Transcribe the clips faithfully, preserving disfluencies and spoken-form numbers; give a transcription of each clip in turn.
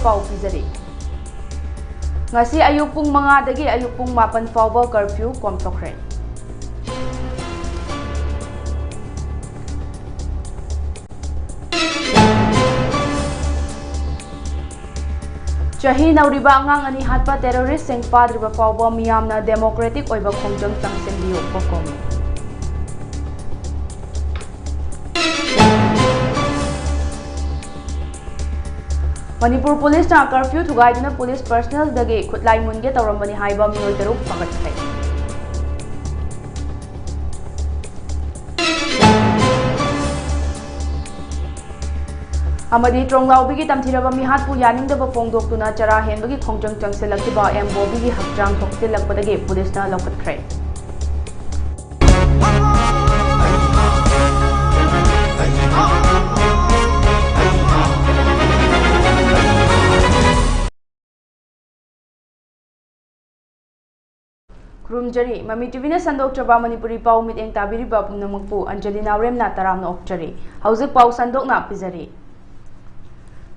ꯄꯥꯎ ꯄꯤꯖꯔꯤ꯫ ꯉꯁꯤ ꯑꯌꯨꯛ ꯄꯨꯡ ꯃꯉꯥꯗꯒꯤ ꯑꯌꯨꯛ ꯄꯨꯡ ꯃꯥꯄꯟ ꯐꯥꯎꯕ curfew ꯀꯣꯝꯊꯣꯛꯈ꯭ꯔꯦ꯫ ꯆꯍꯤ ꯅꯧꯔꯤꯕ ꯑꯉꯥꯡ ꯑꯅꯤ ꯍꯥꯠꯄ terroristꯁꯤꯡ ꯐꯥꯗ꯭ꯔꯤꯕ ꯐꯥꯎꯕ ꯃꯤꯌꯥꯝꯅ democratic ꯑꯣꯏꯕ ꯈꯣꯡꯖꯪ ꯆꯪꯁꯤꯟꯕꯤꯌꯨ, COCOMI꯫ ꯃꯅꯤꯄꯨꯔ ꯄꯨꯂꯤꯁꯅ curfew ꯊꯨꯒꯥꯏꯗꯨꯅ ꯄꯨꯂꯤꯁ personnelꯗꯒꯤ ꯈꯨꯠꯂꯥꯏ ꯃꯨꯟꯒꯦ ꯇꯧꯔꯝꯕꯅꯤ ꯍꯥꯏꯕ ꯃꯤꯑꯣꯏ ꯇꯔꯨꯛ ꯐꯥꯒꯠꯈ꯭ꯔꯦ꯫ ꯑꯃꯗꯤ ꯇ꯭ꯔꯣꯡꯂꯥꯎꯕꯤꯒꯤ ꯇꯝꯊꯤꯔꯕ ꯃꯤꯍꯥꯠꯄꯨ ꯌꯥꯅꯤꯡꯗꯕ ꯐꯣꯡꯗꯣꯛꯇꯨꯅ ꯆꯔꯥ ꯍꯦꯟꯕꯒꯤ ꯈꯣꯡꯖꯪ ꯆꯪꯁꯤꯜꯂꯛꯈꯤꯕ ꯑꯦꯝ ꯕꯣꯕꯤꯒꯤ ꯍꯛꯆꯥꯡ ꯁꯣꯛꯆꯤꯜꯂꯛꯄꯗꯒꯤ ꯄꯨꯂꯤꯁꯅ ꯂꯧꯈꯠꯈ꯭ꯔꯦ꯫ ꯈꯨꯔꯨꯝꯖꯔꯤ꯫ ꯃꯃꯤ ꯇꯤꯚꯤꯅ ꯁꯟꯗꯣꯛꯆꯕ ꯃꯅꯤꯄꯨꯔꯤ ꯄꯥꯎ ꯃꯤꯠꯌꯦꯡ ꯇꯥꯕꯤꯔꯤꯕ ꯄꯨꯝꯅꯃꯛꯄꯨ ꯑꯟꯖꯂꯤ ꯅꯥꯎꯔꯦꯝꯅ ꯇꯔꯥꯝꯅ ꯑꯣꯛꯆꯔꯤ꯫ ꯍꯧꯖꯤꯛ ꯄꯥꯎ ꯁꯟꯗꯣꯛꯅ ꯄꯤꯖꯔꯤ꯫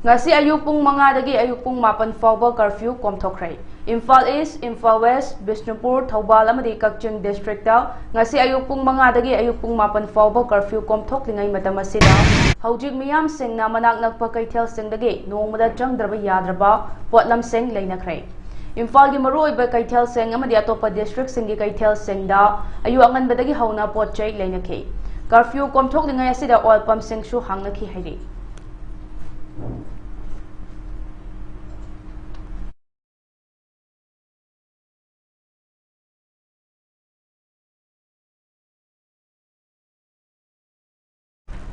ꯉꯁꯤ ꯑꯌꯨꯛ ꯄꯨꯡ ꯃꯉꯥꯗꯒꯤ ꯑꯌꯨꯛ ꯄꯨꯡ ꯃꯥꯄꯟ ꯐꯥꯎꯕ curfew ꯀꯣꯝꯊꯣꯛꯈ꯭ꯔꯦ꯫ ꯏꯝꯐꯥꯜ ꯏꯁ, ꯏꯝꯐꯥꯜ ꯋꯦꯁ, ꯕꯤꯁꯅꯨꯄꯨꯔ, ꯊꯧꯕꯥꯜ ꯑꯃꯗꯤ ꯀꯛꯆꯤꯡ districtꯇ ꯉꯁꯤ ꯑꯌꯨꯛ ꯄꯨꯡ ꯃꯉꯥꯗꯒꯤ ꯑꯌꯨꯛ ꯄꯨꯡ ꯃꯥꯄꯟ ꯐꯥꯎꯕ curfew ꯀꯣꯝꯊꯣꯛꯂꯤꯉꯩ ꯃꯇꯝ ꯑꯁꯤꯗ ꯍꯧꯖꯤꯛ ꯃꯤꯌꯥꯝꯁꯤꯡꯅ ꯃꯅꯥꯛ ꯅꯛꯄ ꯀꯩꯊꯦꯜꯁꯤꯡꯗꯒꯤ ꯅꯣꯡꯃꯗ ꯆꯪꯗ꯭ꯔꯕ ꯌꯥꯗ꯭ꯔꯕ ꯄꯣꯠꯂꯝꯁꯤꯡ ꯂꯩꯅꯈ꯭ꯔꯦ꯫ ꯏꯝꯐꯥꯜꯒꯤ ꯃꯔꯨꯑꯣꯏꯕ ꯀꯩꯊꯦꯜꯁꯤꯡ ꯑꯃꯗꯤ ꯑꯇꯣꯞꯄ districtꯁꯤꯡꯒꯤ ꯀꯩꯊꯦꯜꯁꯤꯡꯗ ꯑꯌꯨꯛ ꯑꯉꯟꯕꯗꯒꯤ ꯍꯧꯅ ꯄꯣꯠ ꯆꯩ ꯂꯩꯅꯈꯤ꯫ Curfew ꯀꯣꯝꯊꯣꯛꯂꯤꯉꯩ ꯑꯁꯤꯗ oil pumpꯁꯤꯡꯁꯨ ꯍꯥꯡꯅꯈꯤ ꯍꯥꯏꯔꯤ꯫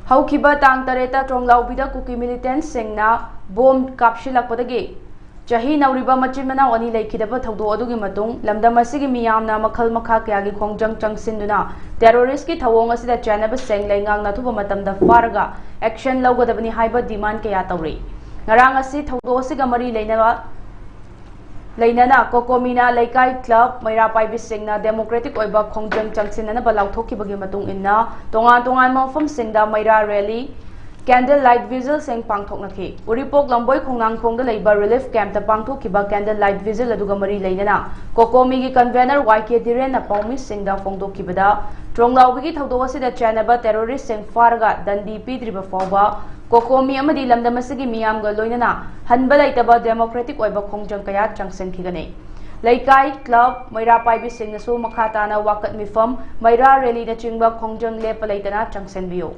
ꯍꯧꯈꯤꯕ ꯇꯥꯡ ꯇꯔꯦꯠꯇ ꯇ꯭ꯔꯣꯡꯂꯥꯎꯕꯤꯗ ꯀꯨꯀꯤ militantꯁꯤꯡꯅ bomb ꯀꯥꯞꯁꯤꯜꯂꯛꯄꯗꯒꯤ ꯆꯍꯤ ꯅꯧꯔꯤꯕ ꯃꯆꯤꯟ ꯃꯅꯥꯎ ꯑꯅꯤ ꯂꯩꯈꯤꯗꯕ ꯊꯧꯗꯣꯛ ꯑꯗꯨꯒꯤ ꯃꯇꯨꯡ, ꯂꯝꯗꯝ ꯑꯁꯤꯒꯤ ꯃꯤꯌꯥꯝꯅ ꯃꯈꯜ ꯃꯈꯥ ꯀꯌꯥꯒꯤ ꯈꯣꯡꯖꯪ ꯆꯪꯁꯤꯟꯗꯨꯅ terroristꯀꯤ ꯊꯧꯑꯣꯡ ꯑꯁꯤꯗ ꯆꯦꯟꯅꯕꯁꯤꯡ ꯂꯩꯉꯥꯛ ꯅꯥꯊꯨꯕ ꯃꯇꯝꯗ ꯐꯥꯔꯒ action ꯂꯧꯒꯗꯕꯅꯤ ꯍꯥꯏꯕ demand ꯀꯌꯥ ꯇꯧꯔꯤ꯫ ꯉꯔꯥꯡ ꯑꯁꯤ ꯊꯧꯗꯣꯛ ꯑꯁꯤꯒ ꯃꯔꯤ ꯂꯩꯅꯕ ꯂꯩꯅꯅ COCOMIꯅ ꯂꯩꯀꯥꯏ club, ꯃꯩꯔꯥ ꯄꯥꯏꯕꯤꯁꯤꯡꯅ democratic ꯑꯣꯏꯕ ꯈꯣꯡꯖꯪ ꯆꯪꯁꯤꯟꯅꯅꯕ ꯂꯥꯎꯊꯣꯛꯈꯤꯕꯒꯤ ꯃꯇꯨꯡ ꯏꯟꯅ ꯇꯣꯉꯥꯟ ꯇꯣꯉꯥꯟꯕ ꯃꯐꯝꯁꯤꯡꯗ ꯃꯩꯔꯥ rally, Candle light vigilꯁꯤꯡ ꯄꯥꯡꯊꯣꯛꯅꯈꯤ꯫ ꯎꯔꯤꯄꯣꯛ ꯂꯝꯕꯣꯏ ꯈꯣꯡꯅꯥꯡꯈꯣꯡꯗ ꯂꯩꯕ relief campꯇ ꯄꯥꯡꯊꯣꯛꯈꯤꯕ candle light vigil ꯑꯗꯨꯒ ꯃꯔꯤ ꯂꯩꯅꯅ COCOMIꯒꯤ convener ꯋꯥꯏ ꯀꯦ ꯙꯤꯔꯦꯟꯅ ꯄꯥꯎꯃꯤꯁꯤꯡꯗ ꯐꯣꯡꯗꯣꯛꯈꯤꯕꯗ, ꯇ꯭ꯔꯣꯡꯂꯥꯎꯕꯤꯒꯤ ꯊꯧꯗꯣꯛ ꯑꯁꯤꯗ ꯆꯦꯟꯅꯕ terroristꯁꯤꯡ ꯐꯥꯔꯒ ꯗꯟꯗꯤ ꯄꯤꯗ꯭ꯔꯤꯕ ꯐꯥꯎꯕ COCOMI ꯑꯃꯗꯤ ꯂꯝꯗꯝ ꯑꯁꯤꯒꯤ ꯃꯤꯌꯥꯝꯒ ꯂꯣꯏꯅꯅ ꯍꯟꯕ ꯂꯩꯇꯕ democratic ꯑꯣꯏꯕ ꯈꯣꯡꯖꯪ ꯀꯌꯥ ꯆꯪꯁꯤꯟꯈꯤꯒꯅꯤ꯫ ꯂꯩꯀꯥꯏ, club, ꯃꯩꯔꯥ ꯄꯥꯏꯕꯤꯁꯤꯡꯅꯁꯨ ꯃꯈꯥ ꯇꯥꯅ ꯋꯥꯀꯠ ꯃꯤꯐꯝ, ꯃꯩꯔꯥ rallyꯅꯆꯤꯡꯕ ꯈꯣꯡꯖꯪ ꯂꯦꯞꯄ ꯂꯩꯇꯅ ꯆꯪꯁꯤꯟꯕꯤꯌꯨ꯫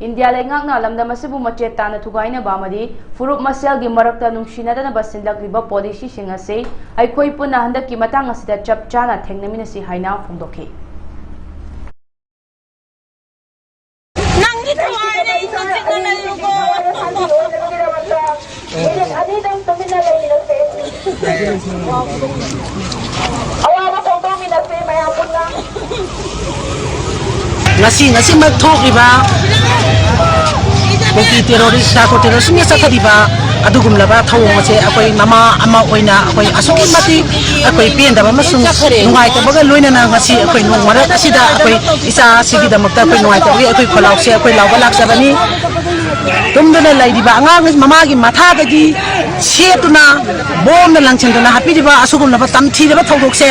ꯏꯟꯗꯤꯌꯥ ꯂꯩꯉꯥꯛꯅ ꯂꯝꯗꯝ ꯑꯁꯤꯕꯨ ꯃꯆꯦꯠ ꯇꯥꯅ ꯊꯨꯒꯥꯏꯅꯕ ꯑꯃꯗꯤ ꯐꯨꯔꯨꯞ ꯃꯁꯦꯜꯒꯤ ꯃꯔꯛꯇ ꯅꯨꯡꯁꯤꯅꯗꯅꯕ ꯁꯤꯜꯂꯛꯂꯤꯕ policyꯁꯤꯡ ꯑꯁꯤ ꯑꯩꯈꯣꯏ ꯄꯨꯟꯅ ꯍꯟꯗꯛꯀꯤ ꯃꯇꯥꯡ ꯑꯁꯤꯗ ꯆꯞ ꯆꯥꯅ ꯊꯦꯡꯅꯃꯤꯟꯅꯁꯤ ꯍꯥꯏꯅ ꯐꯣꯡꯗꯣꯛꯈꯤ꯫ ꯅꯪꯒꯤ ꯊꯋꯥꯏꯅ ꯏꯆꯤꯛ ꯆꯤꯛꯅ ꯂꯩꯌꯨꯀꯣ꯫ ꯃꯤꯅꯤꯠ ꯑꯅꯤꯗꯪ ꯇꯨꯃꯤꯟꯅ ꯂꯩꯔꯁꯦ꯫ ꯑꯋꯥꯕ ꯐꯣꯡꯗꯣꯛꯃꯤꯟꯅꯁꯦ ꯃꯌꯥꯝ ꯄꯨꯟꯅ꯫ ꯉꯁꯤ, ꯉꯁꯤꯃꯛ ꯊꯣꯛꯂꯤꯕ ꯀꯨꯀꯤ terrorist, narco terroristꯁꯤꯡꯅ ꯆꯠꯊꯔꯤꯕ ꯑꯗꯨꯒꯨꯝꯂꯕ ꯊꯧꯑꯣꯡ ꯑꯁꯦ ꯑꯩꯈꯣꯏ ꯃꯃꯥ ꯑꯃ ꯑꯣꯏꯅ ꯑꯩꯈꯣꯏ ꯑꯁꯨꯛꯀꯤ ꯃꯇꯤꯛ ꯑꯩꯈꯣꯏ ꯄꯦꯟꯗꯕ ꯑꯃꯁꯨꯡ ꯅꯨꯡꯉꯥꯏꯇꯕꯒ ꯂꯣꯏꯅꯅ ꯉꯁꯤ ꯑꯩꯈꯣꯏ ꯅꯣꯡ ꯃꯔꯛ ꯑꯁꯤꯗ ꯑꯩꯈꯣꯏ ꯏꯆꯥ ꯑꯁꯤꯒꯤꯗꯃꯛꯇ ꯑꯩꯈꯣꯏ ꯅꯨꯡꯉꯥꯏꯇꯕꯒꯤ ꯑꯩꯈꯣꯏ ꯈꯣꯜꯂꯥꯎꯁꯦ ꯑꯩꯈꯣꯏ ꯂꯥꯎꯕ ꯂꯥꯛꯆꯕꯅꯤ꯫ ꯇꯨꯝꯗꯨꯅ ꯂꯩꯔꯤꯕ ꯑꯉꯥꯡ ꯃꯃꯥꯒꯤ ꯃꯊꯥꯗꯒꯤ ꯁꯦꯠꯇꯨꯅ ꯕꯣꯝꯅ ꯂꯪꯁꯤꯟꯗꯨꯅ ꯍꯥꯠꯄꯤꯔꯤꯕ ꯑꯁꯤꯒꯨꯝꯂꯕ ꯇꯝꯊꯤꯔꯕ ꯊꯧꯗꯣꯛꯁꯦ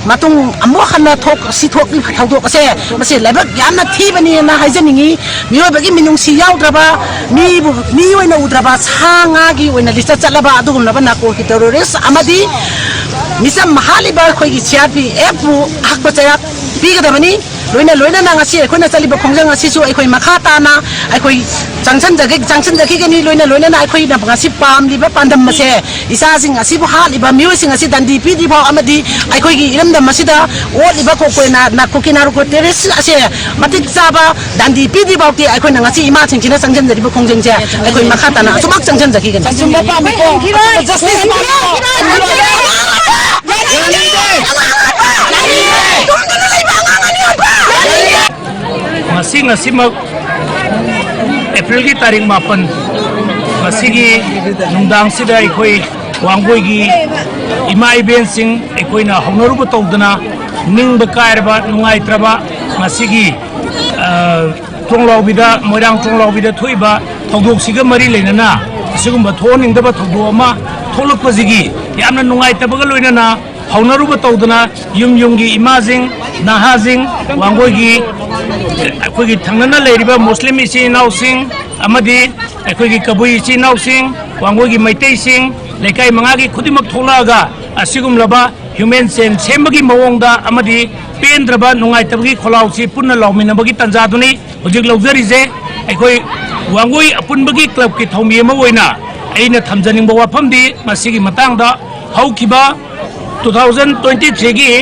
ꯃꯇꯨꯡ ꯑꯃꯨꯛ ꯍꯟꯅ ꯊꯣꯛ-, ꯁꯤ ꯊꯣꯛꯂꯤꯕ ꯊꯧꯗꯣꯛ ꯑꯁꯦ ꯃꯁꯤ ꯂꯥꯏꯕꯛ ꯌꯥꯝꯅ ꯊꯤꯕꯅꯦꯅ ꯍꯥꯏꯖꯅꯤꯡꯉꯤ꯫ ꯃꯤꯑꯣꯏꯕꯒꯤ ꯃꯤꯅꯨꯡꯁꯤ ꯌꯥꯎꯗ꯭ꯔꯕ, ꯃꯤꯕꯨ ꯃꯤ ꯑꯣꯏꯅ ꯎꯗ꯭ꯔꯕ, ꯁꯥ ꯉꯥꯒꯤ ꯑꯣꯏꯅ ꯂꯤꯆꯠ ꯆꯠꯂꯕ ꯑꯗꯨꯒꯨꯝꯂꯕ narcotic terrorist ꯑꯃꯗꯤ ꯃꯤꯆꯝ ꯍꯥꯠꯂꯤꯕ ꯑꯩꯈꯣꯏꯒꯤ CRPFꯄꯨ ꯑꯍꯛꯄ ꯆꯩꯔꯥꯛ ꯄꯤꯒꯗꯕꯅꯤ꯫ ꯂꯣꯏꯅ ꯂꯣꯏꯅꯅ ꯉꯁꯤ ꯑꯩꯈꯣꯏꯅ ꯆꯠꯂꯤꯕ ꯈꯣꯡꯖꯪ ꯑꯁꯤꯁꯨ ꯑꯩꯈꯣꯏ ꯃꯈꯥ ꯇꯥꯅ ꯑꯩꯈꯣꯏ ꯆꯪꯁꯤꯟꯖꯒꯦ-, ꯆꯪꯁꯤꯟꯖꯈꯤꯒꯅꯤ꯫ ꯂꯣꯏꯅ ꯂꯣꯏꯅꯅ ꯑꯩꯈꯣꯏꯅ ꯉꯁꯤ ꯄꯥꯝꯂꯤꯕ ꯄꯥꯟꯗꯝ ꯑꯁꯦ ꯏꯆꯥꯁꯤꯡ ꯑꯁꯤꯕꯨ ꯍꯥꯠꯂꯤꯕ ꯃꯤꯑꯣꯏꯁꯤꯡ ꯑꯁꯤ ꯗꯟꯗꯤ ꯄꯤꯗ꯭ꯔꯤ ꯐꯥꯎ ꯑꯃꯗꯤ ꯑꯩꯈꯣꯏꯒꯤ ꯏꯔꯝꯗꯝ ꯑꯁꯤꯗ ꯑꯣꯠꯂꯤꯕ ꯀꯣꯀꯣꯏꯅ ꯅꯥꯀꯨꯀꯤ narco terrorist ꯑꯁꯦ ꯃꯇꯤꯛ ꯆꯥꯕ ꯗꯟꯗꯤ ꯄꯤꯗ꯭ꯔꯤ ꯐꯥꯎꯗꯤ ꯑꯩꯈꯣꯏꯅ ꯉꯁꯤ ꯏꯃꯥꯁꯤꯡꯁꯤꯅ ꯆꯪꯁꯤꯟꯖꯔꯤꯕ ꯈꯣꯡꯖꯪꯁꯦ ꯑꯩꯈꯣꯏ ꯃꯈꯥ ꯇꯥꯅ ꯑꯁꯨꯃꯛ ꯆꯪꯁꯤꯟꯖꯈꯤꯒꯅꯤ꯫ ꯑꯆꯨꯝꯕ ꯄꯥꯝꯃꯤꯀꯣ꯫ ꯑꯆꯨꯝꯕ justice ꯄꯥꯝꯃꯤꯀꯣ꯫ ꯉꯁꯤ, ꯉꯁꯤꯃꯛ ꯑꯦꯄ꯭ꯔꯤꯜꯒꯤ ꯇꯥꯔꯤꯛ ꯃꯥꯄꯟ, ꯉꯁꯤꯒꯤ ꯅꯨꯡꯗꯥꯡꯁꯤꯗ ꯑꯩꯈꯣꯏ ꯋꯥꯡꯒꯣꯏꯒꯤ ꯏꯃꯥ ꯏꯕꯦꯟꯁꯤꯡ ꯑꯩꯈꯣꯏꯅ ꯍꯧꯅꯔꯨꯕ ꯇꯧꯗꯅ ꯅꯤꯡꯕ ꯀꯥꯏꯔꯕ, ꯅꯨꯡꯉꯥꯏꯇ꯭ꯔꯕ ꯉꯁꯤꯒꯤ, ꯑ, ꯇ꯭ꯔꯣꯡꯂꯥꯎꯕꯤꯗ, ꯃꯣꯏꯔꯥꯡ ꯇ꯭ꯔꯣꯡꯂꯥꯎꯕꯤꯗ ꯊꯣꯛꯏꯕ ꯊꯧꯗꯣꯛꯁꯤꯒ ꯃꯔꯤ ꯂꯩꯅꯅ ꯑꯁꯤꯒꯨꯝꯕ ꯊꯣꯛꯍꯟꯅꯤꯡꯗꯕ ꯊꯧꯗꯣꯛ ꯑꯃ ꯊꯣꯛꯂꯛꯄꯁꯤꯒꯤ ꯌꯥꯝꯅ ꯅꯨꯡꯉꯥꯏꯇꯕꯒ ꯂꯣꯏꯅꯅ ꯍꯧꯅꯔꯨꯕ ꯇꯧꯗꯅ ꯌꯨꯝ ꯌꯨꯝꯒꯤ ꯏꯃꯥꯁꯤꯡ, ꯅꯍꯥꯁꯤꯡ, ꯋꯥꯡꯒꯣꯏꯒꯤ ꯑꯩꯈꯣꯏꯒꯤ ꯊꯪꯅꯅ ꯂꯩꯔꯤꯕ ꯃꯨꯁꯂꯤꯝ ꯏꯆꯤꯟ ꯏꯅꯥꯎꯁꯤꯡ ꯑꯃꯗꯤ ꯑꯩꯈꯣꯏꯒꯤ ꯀꯕꯨꯏ ꯏꯆꯤꯟ ꯏꯅꯥꯎꯁꯤꯡ, ꯋꯥꯡꯒꯣꯏꯒꯤ ꯃꯩꯇꯩꯁꯤꯡ, ꯂꯩꯀꯥꯏ ꯃꯉꯥꯒꯤ ꯈꯨꯗꯤꯡꯃꯛ ꯊꯣꯛꯂꯛꯑꯒ ꯑꯁꯤꯒꯨꯝꯂꯕ ꯍ꯭ꯌꯨꯃꯦꯟ ꯆꯦꯟ ꯁꯦꯝꯕꯒꯤ ꯃꯑꯣꯡꯗ ꯑꯃꯗꯤ ꯄꯦꯟꯗ꯭ꯔꯕ ꯅꯨꯡꯉꯥꯏꯇꯕꯒꯤ ꯈꯣꯜꯂꯥꯎꯁꯤ ꯄꯨꯟꯅ ꯂꯥꯎꯃꯤꯟꯅꯕꯒꯤ ꯇꯥꯟꯖꯥꯗꯨꯅꯤ ꯍꯧꯖꯤꯛ ꯂꯧꯖꯔꯤꯁꯦ꯫ ꯑꯩꯈꯣꯏ ꯋꯥꯡꯒꯣꯏ ꯑꯄꯨꯟꯕꯒꯤ ꯀ꯭ꯂꯕꯀꯤ ꯊꯧꯃꯤ ꯑꯃ ꯑꯣꯏꯅ ꯑꯩꯅ ꯊꯝꯖꯅꯤꯡꯕ ꯋꯥꯐꯝꯗꯤ ꯃꯁꯤꯒꯤ ꯃꯇꯥꯡꯗ ꯍꯧꯈꯤꯕ two thousand twenty three ꯒꯤ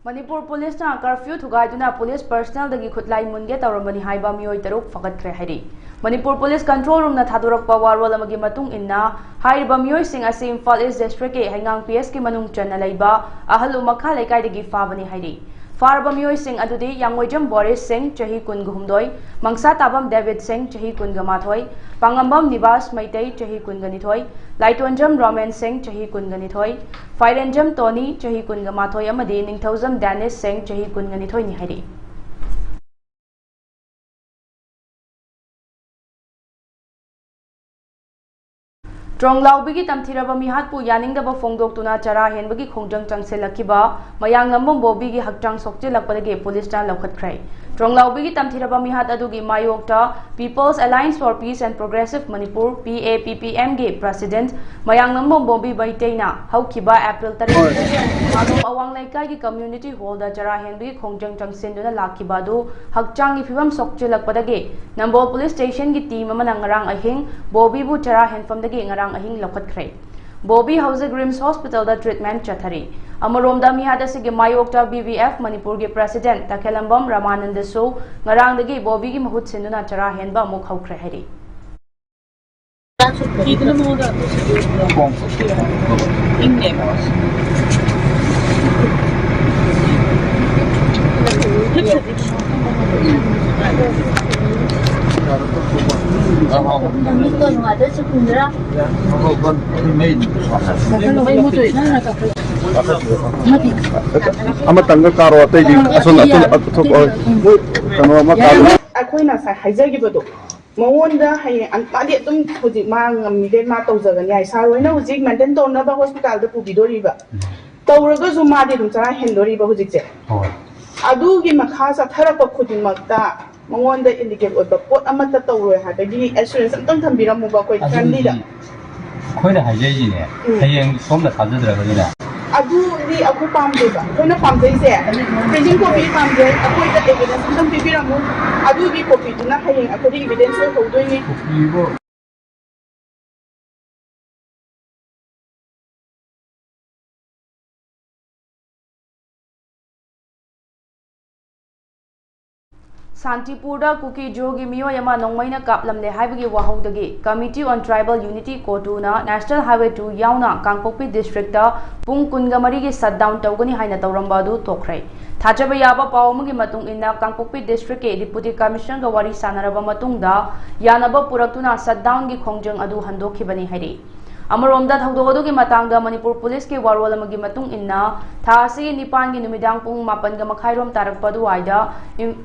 ꯃꯅꯤꯄꯨꯔ ꯄꯨꯂꯤꯁꯅ ꯀꯔꯐ꯭ꯌꯨ ꯊꯨꯒꯥꯏꯗꯨꯅ ꯄꯨꯂꯤꯁ ꯄꯔꯁꯅꯦꯜꯗꯒꯤ ꯈꯨꯠꯂꯥꯏ ꯃꯨꯟꯒꯦ ꯇꯧꯔꯝꯕꯅꯤ ꯍꯥꯏꯕ ꯃꯤꯑꯣꯏ ꯇꯔꯨꯛ ꯐꯒꯠꯈ꯭ꯔꯦ ꯍꯥꯏꯔꯤ꯫ ꯃꯅꯤꯄꯨꯔ ꯄꯨꯂꯤꯁ ꯀꯟꯇ꯭ꯔꯣꯜ ꯔꯨꯝꯅ ꯊꯥꯗꯣꯔꯛꯄ ꯋꯥꯔꯣꯜ ꯑꯃꯒꯤ ꯃꯇꯨꯡ ꯏꯟꯅ, ꯍꯥꯏꯔꯤꯕ ꯃꯤꯑꯣꯏꯁꯤꯡ ꯑꯁꯤ ꯏꯝꯐꯥꯜ ꯏꯁ ꯗꯤꯁꯇ꯭ꯔꯤꯛꯀꯤ ꯍꯩꯉꯥꯡ ꯄꯤ ꯑꯦꯁꯀꯤ ꯃꯅꯨꯡ ꯆꯟꯅ ꯂꯩꯕ ꯑꯍꯜ ꯎꯃꯈꯥ ꯂꯩꯀꯥꯏꯗꯒꯤ ꯐꯥꯕꯅꯤ ꯍꯥꯏꯔꯤ꯫ ꯐꯥꯔꯕ ꯃꯤꯑꯣꯏꯁꯤꯡ ꯑꯗꯨꯗꯤ ꯌꯥꯡꯉꯣꯏꯖꯝ ꯕꯣꯔꯤꯁ ꯁꯤꯡ, ꯆꯍꯤ ꯀꯨꯟꯒ ꯍꯨꯝꯗꯣꯏ, ꯃꯪꯁꯥ ꯇꯥꯕꯝ ꯗꯦꯕꯤꯠ ꯁꯤꯡ, ꯆꯍꯤ ꯀꯨꯟꯒ ꯃꯥꯊꯣꯏ, ꯄꯥꯉꯝꯕꯝ ꯅꯤꯕꯥꯁ ꯃꯩꯇꯩ, ꯆꯍꯤ ꯀꯨꯟꯒ ꯅꯤꯊꯣꯏ, ꯂꯥꯏꯇꯣꯟꯖꯝ ꯔꯣꯃꯦꯟ ꯁꯤꯡ, ꯆꯍꯤ ꯀꯨꯟꯒ ꯅꯤꯊꯣꯏ, ꯐꯥꯏꯔꯦꯟꯖꯝ ꯇꯣꯅꯤ, ꯆꯍꯤ ꯀꯨꯟꯒ ꯃꯥꯊꯣꯏ ꯑꯃꯗꯤ ꯅꯤꯡꯊꯧꯖꯝ ꯗꯦꯅꯤꯁ ꯁꯤꯡ, ꯆꯍꯤ ꯀꯨꯟꯒ ꯅꯤꯊꯣꯏꯅꯤ ꯍꯥꯏꯔꯤ꯫ ꯇ꯭ꯔꯣꯡꯂꯥꯎꯕꯤꯒꯤ ꯇꯝꯊꯤꯔꯕ ꯃꯤꯍꯥꯠꯄꯨ ꯌꯥꯅꯤꯡꯗꯕ ꯐꯣꯡꯗꯣꯛꯇꯨꯅ ꯆꯔꯥ ꯍꯦꯟꯕꯒꯤ ꯈꯣꯡꯖꯪ ꯆꯪꯁꯤꯜꯂꯛꯈꯤꯕ ꯃꯌꯥꯡꯂꯝꯕꯝ ꯕꯣꯕꯤꯒꯤ ꯍꯛꯆꯥꯡ ꯁꯣꯛꯆꯤꯜꯂꯛꯄꯗꯒꯤ ꯄꯨꯂꯤꯁꯅ ꯂꯧꯈꯠꯈ꯭ꯔꯦ꯫ ꯇ꯭ꯔꯣꯡꯂꯥꯎꯕꯤꯒꯤ ꯇꯝꯊꯤꯔꯕ ꯃꯤꯍꯥꯠ ꯑꯗꯨꯒꯤ ꯃꯥꯌꯣꯛꯇ People's Alliance for Peace and Progressive Manipur, P A P P M, ꯒꯤ ꯄ꯭ꯔꯁꯤꯗꯦꯟꯠ ꯃꯌꯥꯡꯂꯝꯕꯝ ꯕꯣꯕꯤ ꯃꯩꯇꯩꯅ ꯍꯧꯈꯤꯕ ꯑꯦꯄ꯭ꯔꯤꯜ ꯇꯔꯦꯠ ꯃꯥꯂꯣꯝ ꯑꯋꯥꯡ ꯂꯩꯀꯥꯏꯒꯤ ꯀꯝꯃ꯭ꯌꯨꯅꯤꯇꯤ ꯍꯣꯜꯗ ꯆꯔꯥ ꯍꯦꯟꯕꯒꯤ ꯈꯣꯡꯖꯪ ꯆꯪꯁꯤꯟꯗꯨꯅ ꯂꯥꯛꯈꯤꯕ ꯑꯗꯨ ꯍꯛꯆꯥꯡꯒꯤ ꯐꯤꯕꯝ ꯁꯣꯛꯆꯤꯜꯂꯛꯄꯗꯒꯤ ꯅꯝꯕꯣꯜ ꯄꯨꯂꯤꯁ ꯁ꯭ꯇꯦꯁꯟꯒꯤ ꯇꯤꯝ ꯑꯃꯅ ꯉꯔꯥꯡ ꯑꯍꯤꯡ ꯕꯣꯕꯤꯕꯨ ꯆꯔꯥ ꯍꯦꯟꯐꯝꯗꯒꯤ ꯉꯔꯥꯡ ꯑꯍꯤꯡ ꯂꯧꯈꯠꯈ꯭ꯔꯦ꯫ ꯕꯣꯕꯤ ꯍꯧꯖꯤꯛ ꯔꯤꯝꯁ ꯍꯣꯁꯄꯤꯇꯥꯜꯗ ꯇ꯭ꯔꯤꯠꯃꯦꯟꯠ ꯆꯠꯊꯔꯤ꯫ ꯑꯃꯔꯣꯝꯗ, ꯃꯤꯍꯥꯠ ꯑꯁꯤꯒꯤ ꯃꯥꯌꯣꯛꯇ B V F ꯃꯅꯤꯄꯨꯔꯒꯤ ꯄ꯭ꯔꯁꯤꯗꯦꯟꯠ ꯇꯈꯦꯂꯝꯕꯝ ꯔꯃꯥꯅꯟꯗꯁꯨ ꯉꯔꯥꯡꯗꯒꯤ ꯕꯣꯕꯤꯒꯤ ꯃꯍꯨꯠ ꯁꯤꯟꯗꯨꯅ ꯆꯔꯥ ꯍꯦꯟꯕ ꯑꯃꯨꯛ ꯍꯧꯈ꯭ꯔꯦ ꯍꯥꯏꯔꯤ꯫ ꯑꯃꯇꯪꯒ ꯀꯥꯔꯣ, ꯑꯇꯩꯗꯤ ꯑꯁꯣꯝ ꯑꯇꯣꯞ-, ꯑꯇꯣꯞꯄ ꯀꯩꯅꯣ ꯑꯃ ꯀꯥꯔꯣ꯫ ꯑꯩꯈꯣꯏꯅ ꯉꯁꯥꯏ ꯍꯥꯏꯖꯈꯤꯕꯗꯣ, ꯃꯉꯣꯟꯗ ꯍꯌꯦꯡ ꯑꯟ-, ꯃꯥꯗꯤ ꯑꯗꯨꯝ ꯍꯧꯖꯤꯛ ꯃꯥ ꯉꯝꯃꯤꯈꯩ ꯃꯥ ꯇꯧꯖꯒꯅꯤ ꯍꯥꯏ꯫ ꯁꯥꯔ ꯍꯣꯏꯅ ꯍꯧꯖꯤꯛ ꯃꯦꯟꯇꯦꯟ ꯇꯧꯅꯕ ꯍꯣꯁꯄꯤꯇꯥꯜꯗ ꯄꯨꯕꯤꯗꯣꯔꯤꯕ꯫ ꯎꯝ꯫ ꯇꯧꯔꯒꯁꯨ ꯃꯥꯗꯤ ꯑꯗꯨꯝ ꯆꯔꯥ ꯍꯦꯟꯗꯣꯔꯤꯕ ꯍꯧꯖꯤꯛꯁꯦ꯫ ꯍꯣꯏ꯫ ꯑꯗꯨꯒꯤ ꯃꯈꯥ ꯆꯠꯊꯔꯛꯄ ꯈꯨꯗꯤꯡꯃꯛꯇ ꯃꯉꯣꯟꯗ ꯏꯂꯤꯒꯦꯜ ꯑꯣꯏꯕ ꯄꯣꯠ ꯑꯃꯠꯇ ꯇꯧꯔꯣꯏ ꯍꯥꯏꯕꯒꯤ ꯑꯦꯁꯨꯔꯦꯟꯁ ꯑꯝꯇꯪ ꯊꯝꯕꯤꯔꯝꯃꯨꯕ ꯑꯩꯈꯣꯏ ꯑꯗꯨꯗꯤ ꯐꯦꯃꯤꯂꯤꯗ꯫ ꯑꯩꯈꯣꯏꯅ ꯍꯥꯏꯖꯔꯤꯁꯤꯅꯦ, ꯎꯝ꯫ ꯍꯌꯦꯡ ꯁꯣꯝꯅ ꯊꯥꯖꯗ꯭ꯔꯒꯗꯤꯅꯦ꯫ ꯑꯗꯨꯗꯤ ꯑꯩꯈꯣꯏ ꯄꯥꯝꯗꯦꯕ꯫ ꯑꯩꯈꯣꯏꯅ ꯄꯥꯝꯖꯩꯁꯦ ꯄ꯭ꯔꯤꯟꯇꯤꯡ ꯀꯣꯄꯤ ꯄꯥꯝꯖꯩ꯫ ꯑꯩꯈꯣꯏꯗ ꯑꯦꯚꯤꯗꯦꯟꯁ ꯑꯝꯇꯪ ꯄꯤꯕꯤꯔꯝꯃꯨ꯫ ꯑꯗꯨꯒꯤ ꯀꯣꯄꯤꯗꯨꯅ ꯍꯌꯦꯡ ꯑꯩꯈꯣꯏꯗ ꯏꯚꯤꯗꯦꯟꯁ ꯑꯣꯏꯍꯧꯗꯣꯏꯅꯤ꯫ ꯀꯣꯄꯤꯕꯨ ꯁꯥꯟꯇꯤꯄꯨꯔꯗ ꯀꯨꯀꯤ ꯖꯣꯒꯤ ꯃꯤꯑꯣꯏ ꯑꯃ ꯅꯣꯡꯃꯩꯅ ꯀꯥꯞꯂꯝꯂꯦ ꯍꯥꯏꯕꯒꯤ ꯋꯥꯍꯧꯗꯒꯤ Committee on Tribal Unity, ꯀꯣꯇꯨꯅ National Highway two ꯌꯥꯎꯅ ꯀꯥꯡꯄꯣꯛꯄꯤ ꯗꯤꯁꯇ꯭ꯔꯤꯛꯇ ꯄꯨꯡ ꯀꯨꯟꯒ ꯃꯔꯤꯒꯤ ꯁꯠꯗꯥꯎꯟ ꯇꯧꯒꯅꯤ ꯍꯥꯏꯅ ꯇꯧꯔꯝꯕ ꯑꯗꯨ ꯇꯣꯛꯈ꯭ꯔꯦ꯫ ꯊꯥꯖꯕ ꯌꯥꯕ ꯄꯥꯎ ꯑꯃꯒꯤ ꯃꯇꯨꯡ ꯏꯟꯅ, ꯀꯥꯡꯄꯣꯛꯄꯤ ꯗꯤꯁꯇ꯭ꯔꯤꯛꯀꯤ ꯗꯤꯄꯨꯇꯤ ꯀꯃꯤꯁꯅꯔꯒ ꯋꯥꯔꯤ ꯁꯥꯟꯅꯔꯕ ꯃꯇꯨꯡꯗ ꯌꯥꯅꯕ ꯄꯨꯔꯛꯇꯨꯅ ꯁꯠꯗꯥꯎꯟꯒꯤ ꯈꯣꯡꯖꯪ ꯑꯗꯨ ꯍꯟꯗꯣꯛꯈꯤꯕꯅꯤ ꯍꯥꯏꯔꯤ꯫ ꯑꯃꯔꯣꯝꯗ, ꯊꯧꯗꯣꯛ ꯑꯗꯨꯒꯤ ꯃꯇꯥꯡꯗ ꯃꯅꯤꯄꯨꯔ ꯄꯨꯂꯤꯁꯀꯤ ꯋꯥꯔꯣꯜ ꯑꯃꯒꯤ ꯃꯇꯨꯡ ꯏꯟꯅ, ꯊꯥ ꯑꯁꯤꯒꯤ ꯅꯤꯄꯥꯟꯒꯤ ꯅꯨꯃꯤꯗꯥꯡ ꯄꯨꯡ ꯃꯥꯄꯟꯒ ꯃꯈꯥꯏꯔꯣꯝ ꯇꯥꯔꯛꯄ ꯑꯗꯨꯋꯥꯏꯗ ꯏꯝ-,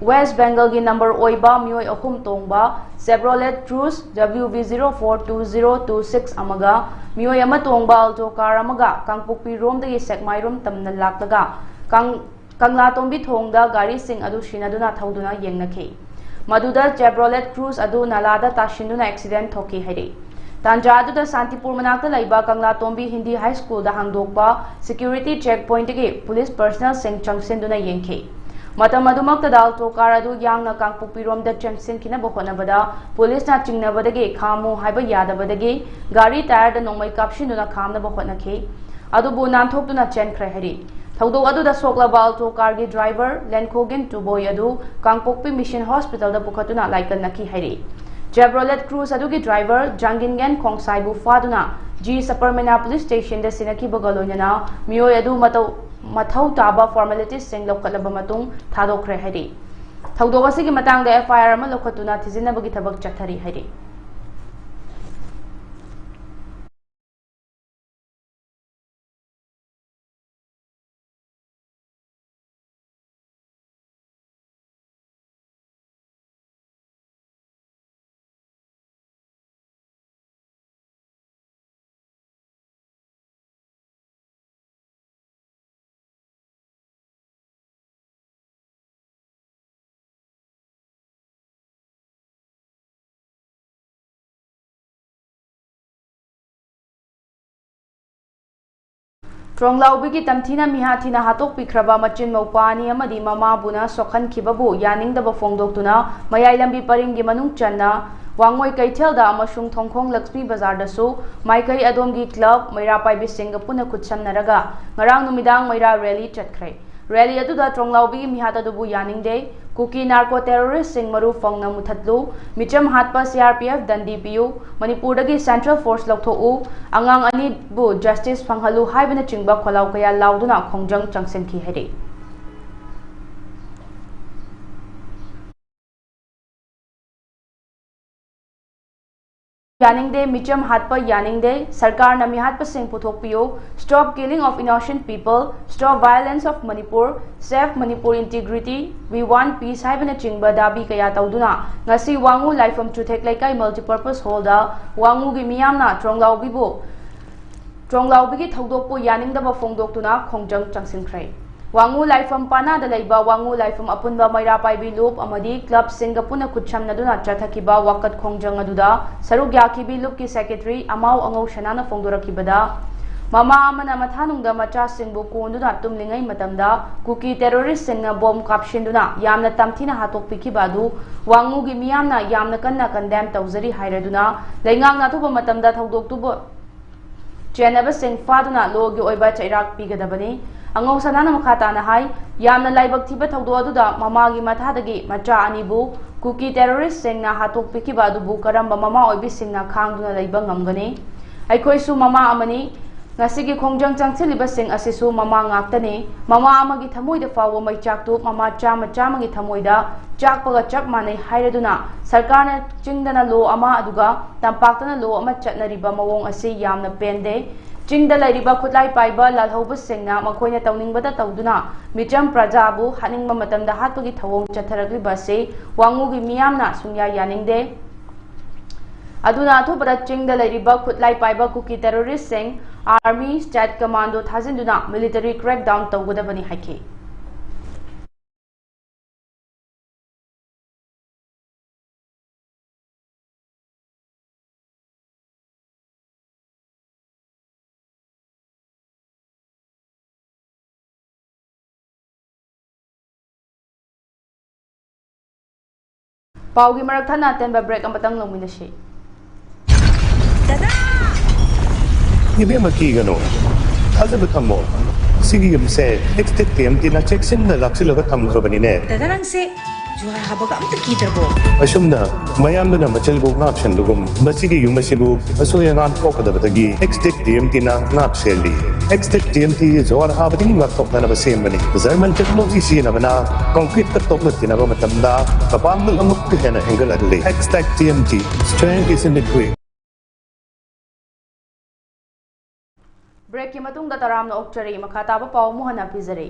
ꯋꯦꯁ ꯕꯦꯡꯒꯜꯒꯤ ꯅꯝꯕꯔ ꯑꯣꯏꯕ ꯃꯤꯑꯣꯏ ꯑꯍꯨꯝ ꯇꯣꯡꯕ Chevrolet Cruze W V zero four two zero two six ꯑꯃꯒ ꯃꯤꯑꯣꯏ ꯑꯃ ꯇꯣꯡꯕ Alto car ꯑꯃꯒ ꯀꯥꯡꯄꯣꯛꯄꯤ ꯔꯣꯝꯗꯒꯤ ꯁꯦꯛꯃꯥꯏꯔꯣꯝ ꯇꯝꯅ ꯂꯥꯛꯂꯒ ꯀꯪ-, ꯀꯪꯂꯥꯇꯣꯝꯕꯤ ꯊꯣꯡꯗ ꯒꯥꯔꯤꯁꯤꯡ ꯑꯗꯨ ꯁꯤꯟꯅꯗꯨꯅ ꯊꯧꯗꯨꯅ ꯌꯦꯡꯅꯈꯤ꯫ ꯃꯗꯨꯗ Chevrolet Cruze ꯑꯗꯨ ꯅꯥꯂꯥꯗ ꯇꯥꯁꯤꯟꯗꯨꯅ accident ꯊꯣꯛꯈꯤ ꯍꯥꯏꯔꯤ꯫ ꯇꯥꯟꯖꯥ ꯑꯗꯨꯗ ꯁꯥꯟꯇꯤꯄꯨꯔ ꯃꯅꯥꯛꯇ ꯂꯩꯕ ꯀꯪꯂꯥꯇꯣꯝꯕꯤ ꯍꯤꯟꯗꯤ ꯍꯥꯏ ꯁ꯭ꯀꯨꯜꯗ ꯍꯥꯡꯗꯣꯛꯄ security check pointꯇꯒꯤ ꯄꯨꯂꯤꯁ personnelꯁꯤꯡ ꯆꯪꯁꯤꯟꯗꯨꯅ ꯌꯦꯡꯈꯤ꯫ ꯃꯇꯝ ꯑꯗꯨꯃꯛꯇꯗ Alto car ꯑꯗꯨ ꯌꯥꯡꯅ ꯀꯥꯡꯄꯣꯛꯄꯤꯔꯣꯝꯗ ꯆꯪꯁꯤꯟꯈꯤꯅꯕ ꯍꯣꯠꯅꯕꯗ ꯄꯨꯂꯤꯁꯅ ꯆꯤꯡꯅꯕꯗꯒꯤ ꯈꯥꯝꯃꯨ ꯍꯥꯏꯕ ꯌꯥꯗꯕꯗꯒꯤ ꯒꯥꯔꯤ tyreꯗ ꯅꯣꯡꯃꯩ ꯀꯥꯞꯁꯤꯟꯗꯨꯅ ꯈꯥꯝꯅꯕ ꯍꯣꯠꯅꯈꯤ꯫ ꯑꯗꯨꯕꯨ ꯅꯥꯟꯊꯣꯛꯇꯨꯅ ꯆꯦꯟꯈ꯭ꯔꯦ ꯍꯥꯏꯔꯤ꯫ ꯊꯧꯗꯣꯛ ꯑꯗꯨꯗ ꯁꯣꯛꯂꯕ Alto carꯒꯤ driver ꯂꯦꯟꯈꯣꯒꯤꯟ ꯇꯨꯕꯣꯏ ꯑꯗꯨ ꯀꯥꯡꯄꯣꯛꯄꯤ ꯃꯤꯁꯟ ꯍꯣꯁꯄꯤꯇꯥꯜꯗ ꯄꯨꯈꯠꯇꯨꯅ ꯂꯥꯏꯀꯠꯅꯈꯤ ꯍꯥꯏꯔꯤ꯫ Chevrolet Cruze ꯑꯗꯨꯒꯤ driver ꯖꯥꯡꯒꯤꯟꯒꯦꯟ ꯈꯣꯡꯁꯥꯏꯕꯨ ꯐꯥꯗꯨꯅ ꯖꯤ ꯁꯄꯔꯃꯦꯅꯥ ꯄꯨꯂꯤꯁ ꯁ꯭ꯇꯦꯁꯟꯗ ꯁꯤꯟꯅꯈꯤꯕꯒ ꯂꯣꯏꯅꯅ ꯃꯤꯑꯣꯏ ꯑꯗꯨ ꯃꯇꯧ, ꯃꯊꯧ ꯇꯥꯕ formalityꯁꯤꯡ ꯂꯧꯈꯠꯂꯕ ꯃꯇꯨꯡ ꯊꯥꯗꯣꯛꯈ꯭ꯔꯦ ꯍꯥꯏꯔꯤ꯫ ꯊꯧꯗꯣꯛ ꯑꯁꯤꯒꯤ ꯃꯇꯥꯡꯗ F I R ꯑꯃ ꯂꯧꯈꯠꯇꯨꯅ ꯊꯤꯖꯤꯟꯅꯕꯒꯤ ꯊꯕꯛ ꯆꯠꯊꯔꯤ ꯍꯥꯏꯔꯤ꯫ ꯇ꯭ꯔꯣꯡꯂꯥꯎꯕꯤꯒꯤ ꯇꯝꯊꯤꯅ ꯃꯤꯍꯥꯠ ꯊꯤꯅ ꯍꯥꯠꯇꯣꯛꯄꯤꯈ꯭ꯔꯕ ꯃꯆꯤꯟ ꯃꯧꯄꯥ ꯑꯅꯤ ꯑꯃꯗꯤ ꯃꯃꯥꯕꯨꯅ ꯁꯣꯛꯍꯟꯈꯤꯕꯕꯨ ꯌꯥꯅꯤꯡꯗꯕ ꯐꯣꯡꯗꯣꯛꯇꯨꯅ ꯃꯌꯥꯏ ꯂꯝꯕꯤ ꯄꯔꯤꯡꯒꯤ ꯃꯅꯨꯡ ꯆꯟꯅ ꯋꯥꯡꯉꯣꯏ ꯀꯩꯊꯦꯜꯗ ꯑꯃꯁꯨꯡ ꯊꯣꯡꯈꯣꯡ ꯂꯛꯁꯃꯤ ꯕꯖꯥꯔꯗꯁꯨ ꯃꯥꯏꯀꯩ ꯑꯗꯣꯝꯒꯤ ꯀ꯭ꯂꯕ ꯃꯩꯔꯥ ꯄꯥꯏꯕꯤꯁꯤꯡꯒ ꯄꯨꯟꯅ ꯈꯨꯠꯁꯝꯅꯔꯒ ꯉꯔꯥꯡ ꯅꯨꯃꯤꯗꯥꯡ ꯃꯩꯔꯥ ꯔꯦꯂꯤ ꯆꯠꯈ꯭ꯔꯦ꯫ ꯔꯦꯂꯤ ꯑꯗꯨꯗ ꯇ꯭ꯔꯣꯡꯂꯥꯎꯕꯤꯒꯤ ꯃꯤꯍꯥꯠ ꯑꯗꯨꯕꯨ ꯌꯥꯅꯤꯡꯗꯦ, ꯀꯨꯀꯤ ꯅꯥꯔꯀꯣ ꯇꯦꯔꯣꯔꯤꯁꯁꯤꯡ ꯃꯔꯨ ꯐꯪꯅ ꯃꯨꯊꯠꯂꯨ, ꯃꯤꯆꯝ ꯍꯥꯠꯄ ꯁꯤ ꯑꯥꯔ ꯄꯤ ꯑꯦꯐ ꯗꯟꯗꯤ ꯄꯤꯌꯨ, ꯃꯅꯤꯄꯨꯔꯗꯒꯤ ꯁꯦꯟꯇ꯭ꯔꯦꯜ ꯐꯣꯔꯁ ꯂꯧꯊꯣꯛꯎ, ꯑꯉꯥꯡ ꯑꯅꯤꯕꯨ ꯖꯁꯇꯤꯁ ꯐꯪꯍꯜꯂꯨ ꯍꯥꯏꯕꯅꯆꯤꯡꯕ ꯈꯣꯜꯂꯥꯎ ꯀꯌꯥ ꯂꯥꯎꯗꯨꯅ ꯈꯣꯡꯖꯪ ꯆꯪꯁꯤꯟꯈꯤ ꯍꯥꯏꯔꯤ꯫ ꯌꯥꯅꯤꯡꯗꯦ, ꯃꯤꯆꯝ ꯍꯥꯠꯄ ꯌꯥꯅꯤꯡꯗꯦ, ꯁꯔꯀꯥꯔꯅ ꯃꯤꯍꯥꯠꯄꯁꯤꯡ ꯄꯨꯊꯣꯛꯄꯤꯌꯨ, Stop Killing of Innocent People, Stop Violence of Manipur, Save Manipur Integrity, We Want Peace ꯍꯥꯏꯕꯅꯆꯤꯡꯕ ꯗꯥꯕꯤ ꯀꯌꯥ ꯇꯧꯗꯨꯅ ꯉꯁꯤ ꯋꯥꯉꯨ ꯂꯥꯏꯐꯝ ꯆꯨꯊꯦꯛ ꯂꯩꯀꯥꯏ ꯃꯜꯇꯤꯄꯔꯄꯁ ꯍꯣꯜꯗ ꯋꯥꯉꯨꯒꯤ ꯃꯤꯌꯥꯝꯅ ꯇ꯭ꯔꯣꯡꯂꯥꯎꯕꯤꯕꯨ ꯇ꯭ꯔꯣꯡꯂꯥꯎꯕꯤꯒꯤ ꯊꯧꯗꯣꯛꯄꯨ ꯌꯥꯅꯤꯡꯗꯕ ꯐꯣꯡꯗꯣꯛꯇꯨꯅ ꯈꯣꯡꯖꯪ ꯆꯪꯁꯤꯟꯈ꯭ꯔꯦ꯫ ꯋꯥꯉꯨ ꯂꯥꯏꯐꯝ ꯄꯥꯅꯥꯗ ꯂꯩꯕ ꯋꯥꯉꯨ ꯂꯥꯏꯐꯝ ꯑꯄꯨꯟꯕ ꯃꯩꯔꯥ ꯄꯥꯏꯕꯤ ꯂꯨꯞ ꯑꯃꯗꯤ ꯀ꯭ꯂꯕꯁꯤꯡꯒ ꯄꯨꯟꯅ ꯈꯨꯠꯁꯝꯅꯗꯨꯅ ꯆꯠꯊꯈꯤꯕ ꯋꯥꯀꯠ ꯈꯣꯡꯖꯪ ꯑꯗꯨꯗ ꯁꯔꯨꯛ ꯌꯥꯈꯤꯕꯤ ꯂꯨꯞꯀꯤ ꯁꯦꯀ꯭ꯔꯦꯇꯔꯤ ꯑꯃꯥꯎ ꯑꯉꯧ ꯁꯅꯥꯅ ꯐꯣꯡꯗꯣꯔꯛꯈꯤꯕꯗ, ꯃꯃꯥ ꯑꯃꯅ ꯃꯊꯥꯅꯨꯡꯗ ꯃꯆꯥꯁꯤꯡꯕꯨ ꯀꯣꯟꯗꯨꯅ ꯇꯨꯝꯂꯤꯉꯩ ꯃꯇꯝꯗ ꯀꯨꯀꯤ ꯇꯦꯔꯣꯔꯤꯁꯁꯤꯡꯅ ꯕꯣꯝ ꯀꯥꯞꯁꯤꯟꯗꯨꯅ ꯌꯥꯝꯅ ꯇꯝꯊꯤꯅ ꯍꯥꯠꯇꯣꯛꯄꯤꯈꯤꯕ ꯑꯗꯨ ꯋꯥꯉꯨꯒꯤ ꯃꯤꯌꯥꯝꯅ ꯌꯥꯝꯅ ꯀꯟꯅ ꯀꯟꯗꯦꯝ ꯇꯧꯖꯔꯤ ꯍꯥꯏꯔꯗꯨꯅ, ꯂꯩꯉꯥꯛꯅ ꯑꯊꯨꯕ ꯃꯇꯝꯗ ꯊꯧꯗꯣꯛꯇꯨꯕꯨ ꯆꯦꯟꯅꯕꯁꯤꯡ ꯐꯥꯗꯨꯅ ꯂꯣꯒꯤ ꯑꯣꯏꯕ ꯆꯩꯔꯥꯛ ꯄꯤꯒꯗꯕꯅꯤ꯫ ꯑꯉꯧ ꯁꯅꯥꯅ ꯃꯈꯥ ꯇꯥꯅ ꯍꯥꯏ, ꯌꯥꯝꯅ ꯂꯥꯏꯕꯛ ꯊꯤꯕ ꯊꯧꯗꯣꯛ ꯑꯗꯨꯗ ꯃꯃꯥꯒꯤ ꯃꯊꯥꯗꯒꯤ ꯃꯆꯥ ꯑꯅꯤꯕꯨ ꯀꯨꯀꯤ ꯇꯦꯔꯣꯔꯤꯁꯁꯤꯡꯅ ꯍꯥꯠꯇꯣꯛꯄꯤꯈꯤꯕ ꯑꯗꯨꯕꯨ ꯀꯔꯝꯕ ꯃꯃꯥ ꯑꯣꯏꯕꯤꯁꯤꯡꯅ ꯈꯥꯡꯗꯨꯅ ꯂꯩꯕ ꯉꯝꯒꯅꯤ? ꯑꯩꯈꯣꯏꯁꯨ ꯃꯃꯥ ꯑꯃꯅꯤ꯫ ꯉꯁꯤꯒꯤ ꯈꯣꯡꯖꯪ ꯆꯪꯁꯤꯜꯂꯤꯕꯁꯤꯡ ꯑꯁꯤꯁꯨ ꯃꯃꯥ ꯉꯥꯛꯇꯅꯤ꯫ ꯃꯃꯥ ꯑꯃꯒꯤ ꯊꯃꯣꯏꯗ ꯐꯥꯎꯕ ꯃꯩꯆꯥꯛꯇꯨ ꯃꯃꯥ ꯆꯥꯝꯃ ꯆꯥꯝꯃꯒꯤ ꯊꯃꯣꯏꯗ ꯆꯥꯛꯄꯒ ꯆꯞ ꯃꯥꯟꯅꯩ ꯍꯥꯏꯔꯗꯨꯅ ꯁꯔꯀꯥꯔꯅ ꯆꯤꯡꯗꯅ ꯂꯣ ꯑꯃ ꯑꯗꯨꯒ ꯇꯝꯄꯥꯛꯇꯅ ꯂꯣ ꯑꯃ ꯆꯠꯅꯔꯤꯕ ꯃꯑꯣꯡ ꯑꯁꯤ ꯌꯥꯝꯅ ꯄꯦꯟꯗꯦ꯫ ꯆꯤꯡꯗ ꯂꯩꯔꯤꯕ ꯈꯨꯠꯂꯥꯏ ꯄꯥꯏꯕ ꯂꯥꯜꯍꯧꯕꯁꯤꯡꯅ ꯃꯈꯣꯏꯅ ꯇꯧꯅꯤꯡꯕꯗ ꯇꯧꯗꯨꯅ ꯃꯤꯆꯝ ꯄ꯭ꯔꯖꯥꯕꯨ ꯍꯥꯠꯅꯤꯡꯕ ꯃꯇꯝꯗ ꯍꯥꯠꯄꯒꯤ ꯊꯧꯑꯣꯡ ꯆꯠꯊꯔꯛꯂꯤꯕ ꯑꯁꯤ ꯋꯥꯉꯨꯒꯤ ꯃꯤꯌꯥꯝꯅ ꯁꯨꯡꯌꯥ ꯌꯥꯅꯤꯡꯗꯦ꯫ ꯑꯗꯨꯅ ꯑꯊꯨꯕꯗ ꯆꯤꯡꯗ ꯂꯩꯔꯤꯕ ꯈꯨꯠꯂꯥꯏ ꯄꯥꯏꯕ ꯀꯨꯀꯤ ꯇꯦꯔꯣꯔꯤꯁꯁꯤꯡ, army, state commando ꯊꯥꯖꯤꯟꯗꯨꯅ military crackdown ꯇꯧꯒꯗꯕꯅꯤ ꯍꯥꯏꯈꯤ꯫ ꯄꯥꯎꯒꯤ ꯃꯔꯛ ꯊꯠꯅ ꯑꯇꯦꯟꯕ break ꯑꯃꯇꯪ ꯂꯧꯃꯤꯟꯅꯁꯤ꯫ ꯏꯕꯦꯝꯃ, ꯀꯤꯒꯅꯨ, ꯊꯥꯖꯕ ꯊꯝꯃꯣ꯫ ꯁꯤꯒꯤ ꯌꯨꯝꯁꯦ ꯑꯦꯛꯁꯇꯦꯛ ꯇꯤ ꯑꯦꯝ ꯇꯤꯅ ꯆꯦꯛꯁꯤꯟꯅ ꯂꯥꯛꯁꯤꯜꯂꯒ ꯊꯝꯈ꯭ꯔꯕꯅꯤꯅꯦ꯫ ꯗꯗꯥ, ꯅꯪꯁꯦ ꯖꯨꯍꯥꯔ ꯍꯥꯕꯒ ꯑꯝꯇ ꯀꯤꯗ꯭ꯔꯕꯣ? ꯑꯁꯨꯝꯅ ꯃꯌꯥꯝꯗꯨꯅ ꯃꯆꯤꯜꯕꯨ ꯉꯥꯛꯁꯦꯟꯕꯒꯨꯝ, ꯃꯁꯤꯒꯤ ꯌꯨꯝ ꯑꯁꯤꯕꯨ ꯑꯁꯣꯏ ꯑꯉꯥꯝ ꯊꯣꯛꯀꯗꯕꯗꯒꯤ ꯑꯦꯛꯁꯇꯦꯛ ꯇꯤ ꯑꯦꯝ ꯇꯤꯅ ꯉꯥꯛ ꯁꯦꯜꯂꯤ꯫ ꯑꯦꯛꯁꯇꯦꯛ ꯇꯤ ꯑꯦꯝ ꯇꯤ ꯖꯨꯍꯥꯔ ꯍꯥꯕꯗꯒꯤ ꯉꯥꯛꯊꯣꯛꯅꯅꯕ ꯁꯦꯝꯕꯅꯤ꯫ ꯖꯔꯃꯟ ꯇꯦꯛꯅꯣꯂꯣꯖꯤ ꯁꯤꯖꯤꯟꯅꯕꯅ ꯀꯪꯀ꯭ꯔꯤꯠꯀ ꯇꯣꯛꯂ ꯇꯤꯟꯅꯕ ꯃꯇꯝꯗ ꯃꯄꯥꯡꯒꯜ ꯑꯃꯨꯛꯀ ꯍꯦꯟꯅ ꯍꯦꯟꯒꯠꯍꯜꯂꯤ꯫ Extech T M T, strength is in the grit. Breakꯀꯤ ꯃꯇꯨꯡꯗ ꯇꯔꯥꯝꯅ ꯑꯣꯛꯆꯔꯤ꯫ ꯃꯈꯥ ꯇꯥꯕ ꯄꯥꯎ ꯑꯃꯨꯛ ꯍꯟꯅ ꯄꯤꯖꯔꯤ꯫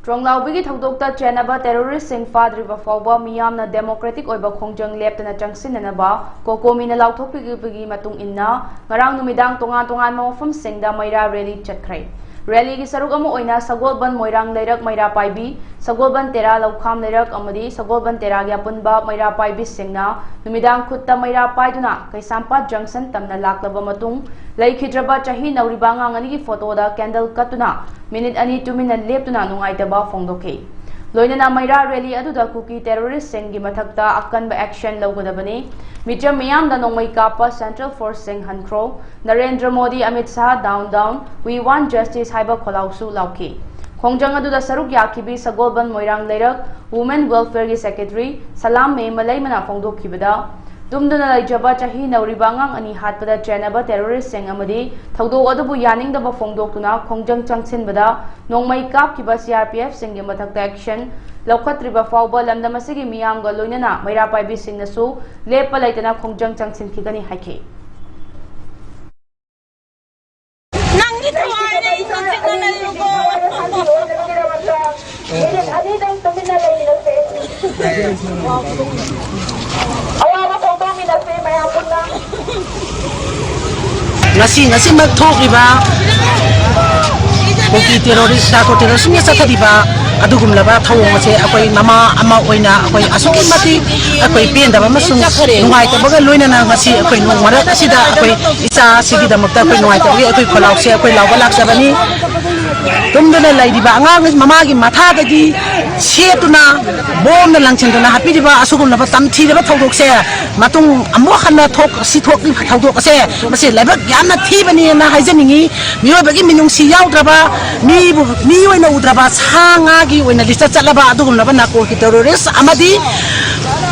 ꯇ꯭ꯔꯣꯡꯂꯥꯎꯕꯤꯒꯤ ꯊꯧꯗꯣꯛꯇ ꯆꯦꯟꯅꯕ terroristꯁꯤꯡ ꯐꯥꯗ꯭ꯔꯤꯕ ꯐꯥꯎꯕ ꯃꯤꯌꯥꯝꯅ democratic ꯑꯣꯏꯕ ꯈꯣꯡꯖꯪ ꯂꯦꯞꯇꯅ ꯆꯪꯁꯤꯟꯅꯅꯕ ꯀꯣꯀꯣꯃꯤꯅ ꯂꯥꯎꯊꯣꯛꯄꯤꯕꯒꯤ ꯃꯇꯨꯡ ꯏꯟꯅ ꯉꯔꯥꯡ ꯅꯨꯃꯤꯗꯥꯡ ꯇꯣꯉꯥꯟ ꯇꯣꯉꯥꯟꯕ ꯃꯐꯝꯁꯤꯡꯗ ꯃꯩꯔꯥ rally ꯆꯠꯈ꯭ꯔꯦ꯫ Rallyꯒꯤ ꯁꯔꯨꯛ ꯑꯃ ꯑꯣꯏꯅ ꯁꯒꯣꯜꯕꯟ ꯃꯣꯏꯔꯥꯡ ꯂꯩꯔꯛ ꯃꯩꯔꯥ ꯄꯥꯏꯕꯤ, ꯁꯒꯣꯜꯕꯟ ꯇꯦꯔꯥ ꯂꯧꯈꯥꯝ ꯂꯩꯔꯛ ꯑꯃꯗꯤ ꯁꯒꯣꯜꯕꯟ ꯇꯦꯔꯥꯒꯤ ꯑꯄꯨꯟꯕ ꯃꯩꯔꯥ ꯄꯥꯏꯕꯤꯁꯤꯡꯅ ꯅꯨꯃꯤꯗꯥꯡ ꯈꯨꯠꯇ ꯃꯩꯔꯥ ꯄꯥꯏꯗꯨꯅ ꯀꯩꯁꯥꯝꯄꯥꯠ junction ꯇꯝꯅ ꯂꯥꯛꯂꯕ ꯃꯇꯨꯡ, ꯂꯩꯈꯤꯗ꯭ꯔꯕ ꯆꯍꯤ ꯅꯧꯔꯤꯕ ꯑꯉꯥꯡ ꯑꯅꯤꯒꯤ photoꯗ candle ꯀꯠꯇꯨꯅ ꯃꯤꯅꯤꯠ ꯑꯅꯤ ꯇꯨꯃꯤꯟꯅ ꯂꯦꯞꯇꯨꯅ ꯅꯨꯡꯉꯥꯏꯇꯕ ꯐꯣꯡꯗꯣꯛꯈꯤ꯫ ꯂꯣꯏꯅꯅ ꯃꯩꯔꯥ rally ꯑꯗꯨꯗ ꯀꯨꯀꯤ terroristꯁꯤꯡꯒꯤ ꯃꯊꯛꯇ ꯑꯀꯟꯕ action ꯂꯧꯒꯗꯕꯅꯤ꯫ ꯃꯤꯆꯝ ꯃꯤꯌꯥꯝꯗ ꯅꯣꯡꯃꯩ ꯀꯥꯞꯄ central forceꯁꯤꯡ ꯍꯟꯈ꯭ꯔꯣ꯫ Narendra Modi, Amit Shah, down, down, we want justice ꯍꯥꯏꯕ ꯈꯣꯜꯂꯥꯎꯁꯨ ꯂꯥꯎꯈꯤ꯫ ꯈꯣꯡꯖꯪ ꯑꯗꯨꯗ ꯁꯔꯨꯛ ꯌꯥꯈꯤꯕꯤ ꯁꯒꯣꯜꯕꯟ ꯃꯣꯏꯔꯥꯡ ꯂꯩꯔꯛ Women Welfareꯒꯤ secretary ꯁꯂꯥꯝ ꯃꯦ ꯃꯂꯩꯃꯅ ꯐꯣꯡꯗꯣꯛꯈꯤꯕꯗ, ꯇꯨꯝꯗꯨꯅ ꯂꯩꯖꯕ ꯆꯍꯤ ꯅꯧꯔꯤꯕ ꯑꯉꯥꯡ ꯑꯅꯤ ꯍꯥꯠꯄꯗ ꯆꯦꯟꯅꯕ terroristꯁꯤꯡ ꯑꯃꯗꯤ ꯊꯧꯗꯣꯛ ꯑꯗꯨꯕꯨ ꯌꯥꯅꯤꯡꯗꯕ ꯐꯣꯡꯗꯣꯛꯇꯨꯅ ꯈꯣꯡꯖꯪ ꯆꯪꯁꯤꯟꯕꯗ ꯅꯣꯡꯃꯩ ꯀꯥꯞꯈꯤꯕ CRPFꯁꯤꯡꯒꯤ ꯃꯊꯛꯇ action ꯂꯧꯈꯠꯇ꯭ꯔꯤꯕ ꯐꯥꯎꯕ ꯂꯝꯗꯝ ꯑꯁꯤꯒꯤ ꯃꯤꯌꯥꯝꯒ ꯂꯣꯏꯅꯅ ꯃꯩꯔꯥ ꯄꯥꯏꯕꯤꯁꯤꯡꯅꯁꯨ ꯂꯦꯞꯄ ꯂꯩꯇꯅ ꯈꯣꯡꯖꯪ ꯆꯪꯁꯤꯟꯈꯤꯒꯅꯤ ꯍꯥꯏꯈꯤ꯫ ꯅꯪꯒꯤ ꯊꯋꯥꯏꯅ ꯏꯪꯅ ꯆꯤꯛꯅ ꯂꯩꯌꯨꯀꯣ꯫ ꯃꯤꯅꯤꯠ ꯑꯅꯤꯗꯪ ꯇꯨꯃꯤꯟꯅ ꯂꯩꯔꯁꯦ꯫ ꯑꯋꯥꯕ ꯐꯣꯡꯗꯣꯛꯃꯤꯟꯅꯁꯦ ꯃꯌꯥꯝ ꯄꯨꯟꯅ꯫ ꯉꯁꯤ, ꯉꯁꯤꯃꯛ ꯊꯣꯛꯂꯤꯕ ꯀꯨꯀꯤ terrorist, narco terroristꯁꯤꯡꯅ ꯆꯠꯊꯔꯤꯕ ꯑꯗꯨꯒꯨꯝꯂꯕ ꯊꯧꯑꯣꯡ ꯑꯁꯦ ꯑꯩꯈꯣꯏ ꯃꯃꯥ ꯑꯃ ꯑꯣꯏꯅ ꯑꯩꯈꯣꯏ ꯑꯁꯨꯛꯀꯤ ꯃꯇꯤꯛ ꯑꯩꯈꯣꯏ ꯄꯦꯟꯗꯕ ꯑꯃꯁꯨꯡ ꯅꯨꯡꯉꯥꯏꯇꯕꯒ ꯂꯣꯏꯅꯅ ꯉꯁꯤ ꯑꯩꯈꯣꯏ ꯅꯣꯡ ꯃꯔꯛ ꯑꯁꯤꯗ ꯑꯩꯈꯣꯏ ꯏꯆꯥꯁꯤꯒꯤꯗꯃꯛꯇ ꯑꯩꯈꯣꯏ ꯅꯨꯡꯉꯥꯏꯇꯕꯒꯤ ꯑꯩꯈꯣꯏ ꯈꯣꯜꯂꯥꯎꯁꯦ ꯑꯩꯈꯣꯏ ꯂꯥꯎꯕ ꯂꯥꯛꯆꯕꯅꯤ꯫ ꯇꯨꯝꯗꯨꯅ ꯂꯩꯔꯤꯕ ꯑꯉꯥꯡ ꯃꯃꯥꯒꯤ ꯃꯊꯥꯗꯒꯤ ꯁꯦꯠꯇꯨꯅ, ꯕꯣꯝꯅ ꯂꯪꯁꯤꯟꯗꯨꯅ ꯍꯥꯠꯄꯤꯔꯤꯕ ꯑꯁꯤꯒꯨꯝꯂꯕ ꯇꯝꯊꯤꯔꯕ ꯊꯧꯗꯣꯛꯁꯦ ꯃꯇꯨꯡ ꯑꯃꯨꯛ ꯍꯟꯅ ꯊꯣꯛ-, ꯁꯤ ꯊꯣꯛꯂꯤꯕ ꯊꯧꯗꯣꯛ ꯑꯁꯦ, ꯃꯁꯤ ꯂꯥꯏꯕꯛ ꯌꯥꯝꯅ ꯊꯤꯕꯅꯦꯅ ꯍꯥꯏꯖꯅꯤꯡꯉꯤ꯫ ꯃꯤꯑꯣꯏꯕꯒꯤ ꯃꯤꯅꯨꯡꯁꯤ ꯌꯥꯎꯗ꯭ꯔꯕ, ꯃꯤꯕꯨ ꯃꯤ ꯑꯣꯏꯅ ꯎꯗ꯭ꯔꯕ, ꯁꯥ ꯉꯥꯒꯤ ꯑꯣꯏꯅ ꯂꯤꯆꯠ ꯆꯠꯂꯕ ꯑꯗꯨꯒꯨꯝꯂꯕ ꯅꯥꯔꯀꯣꯒꯤ ꯇꯦꯔꯣꯔꯤꯁ ꯑꯃꯗꯤ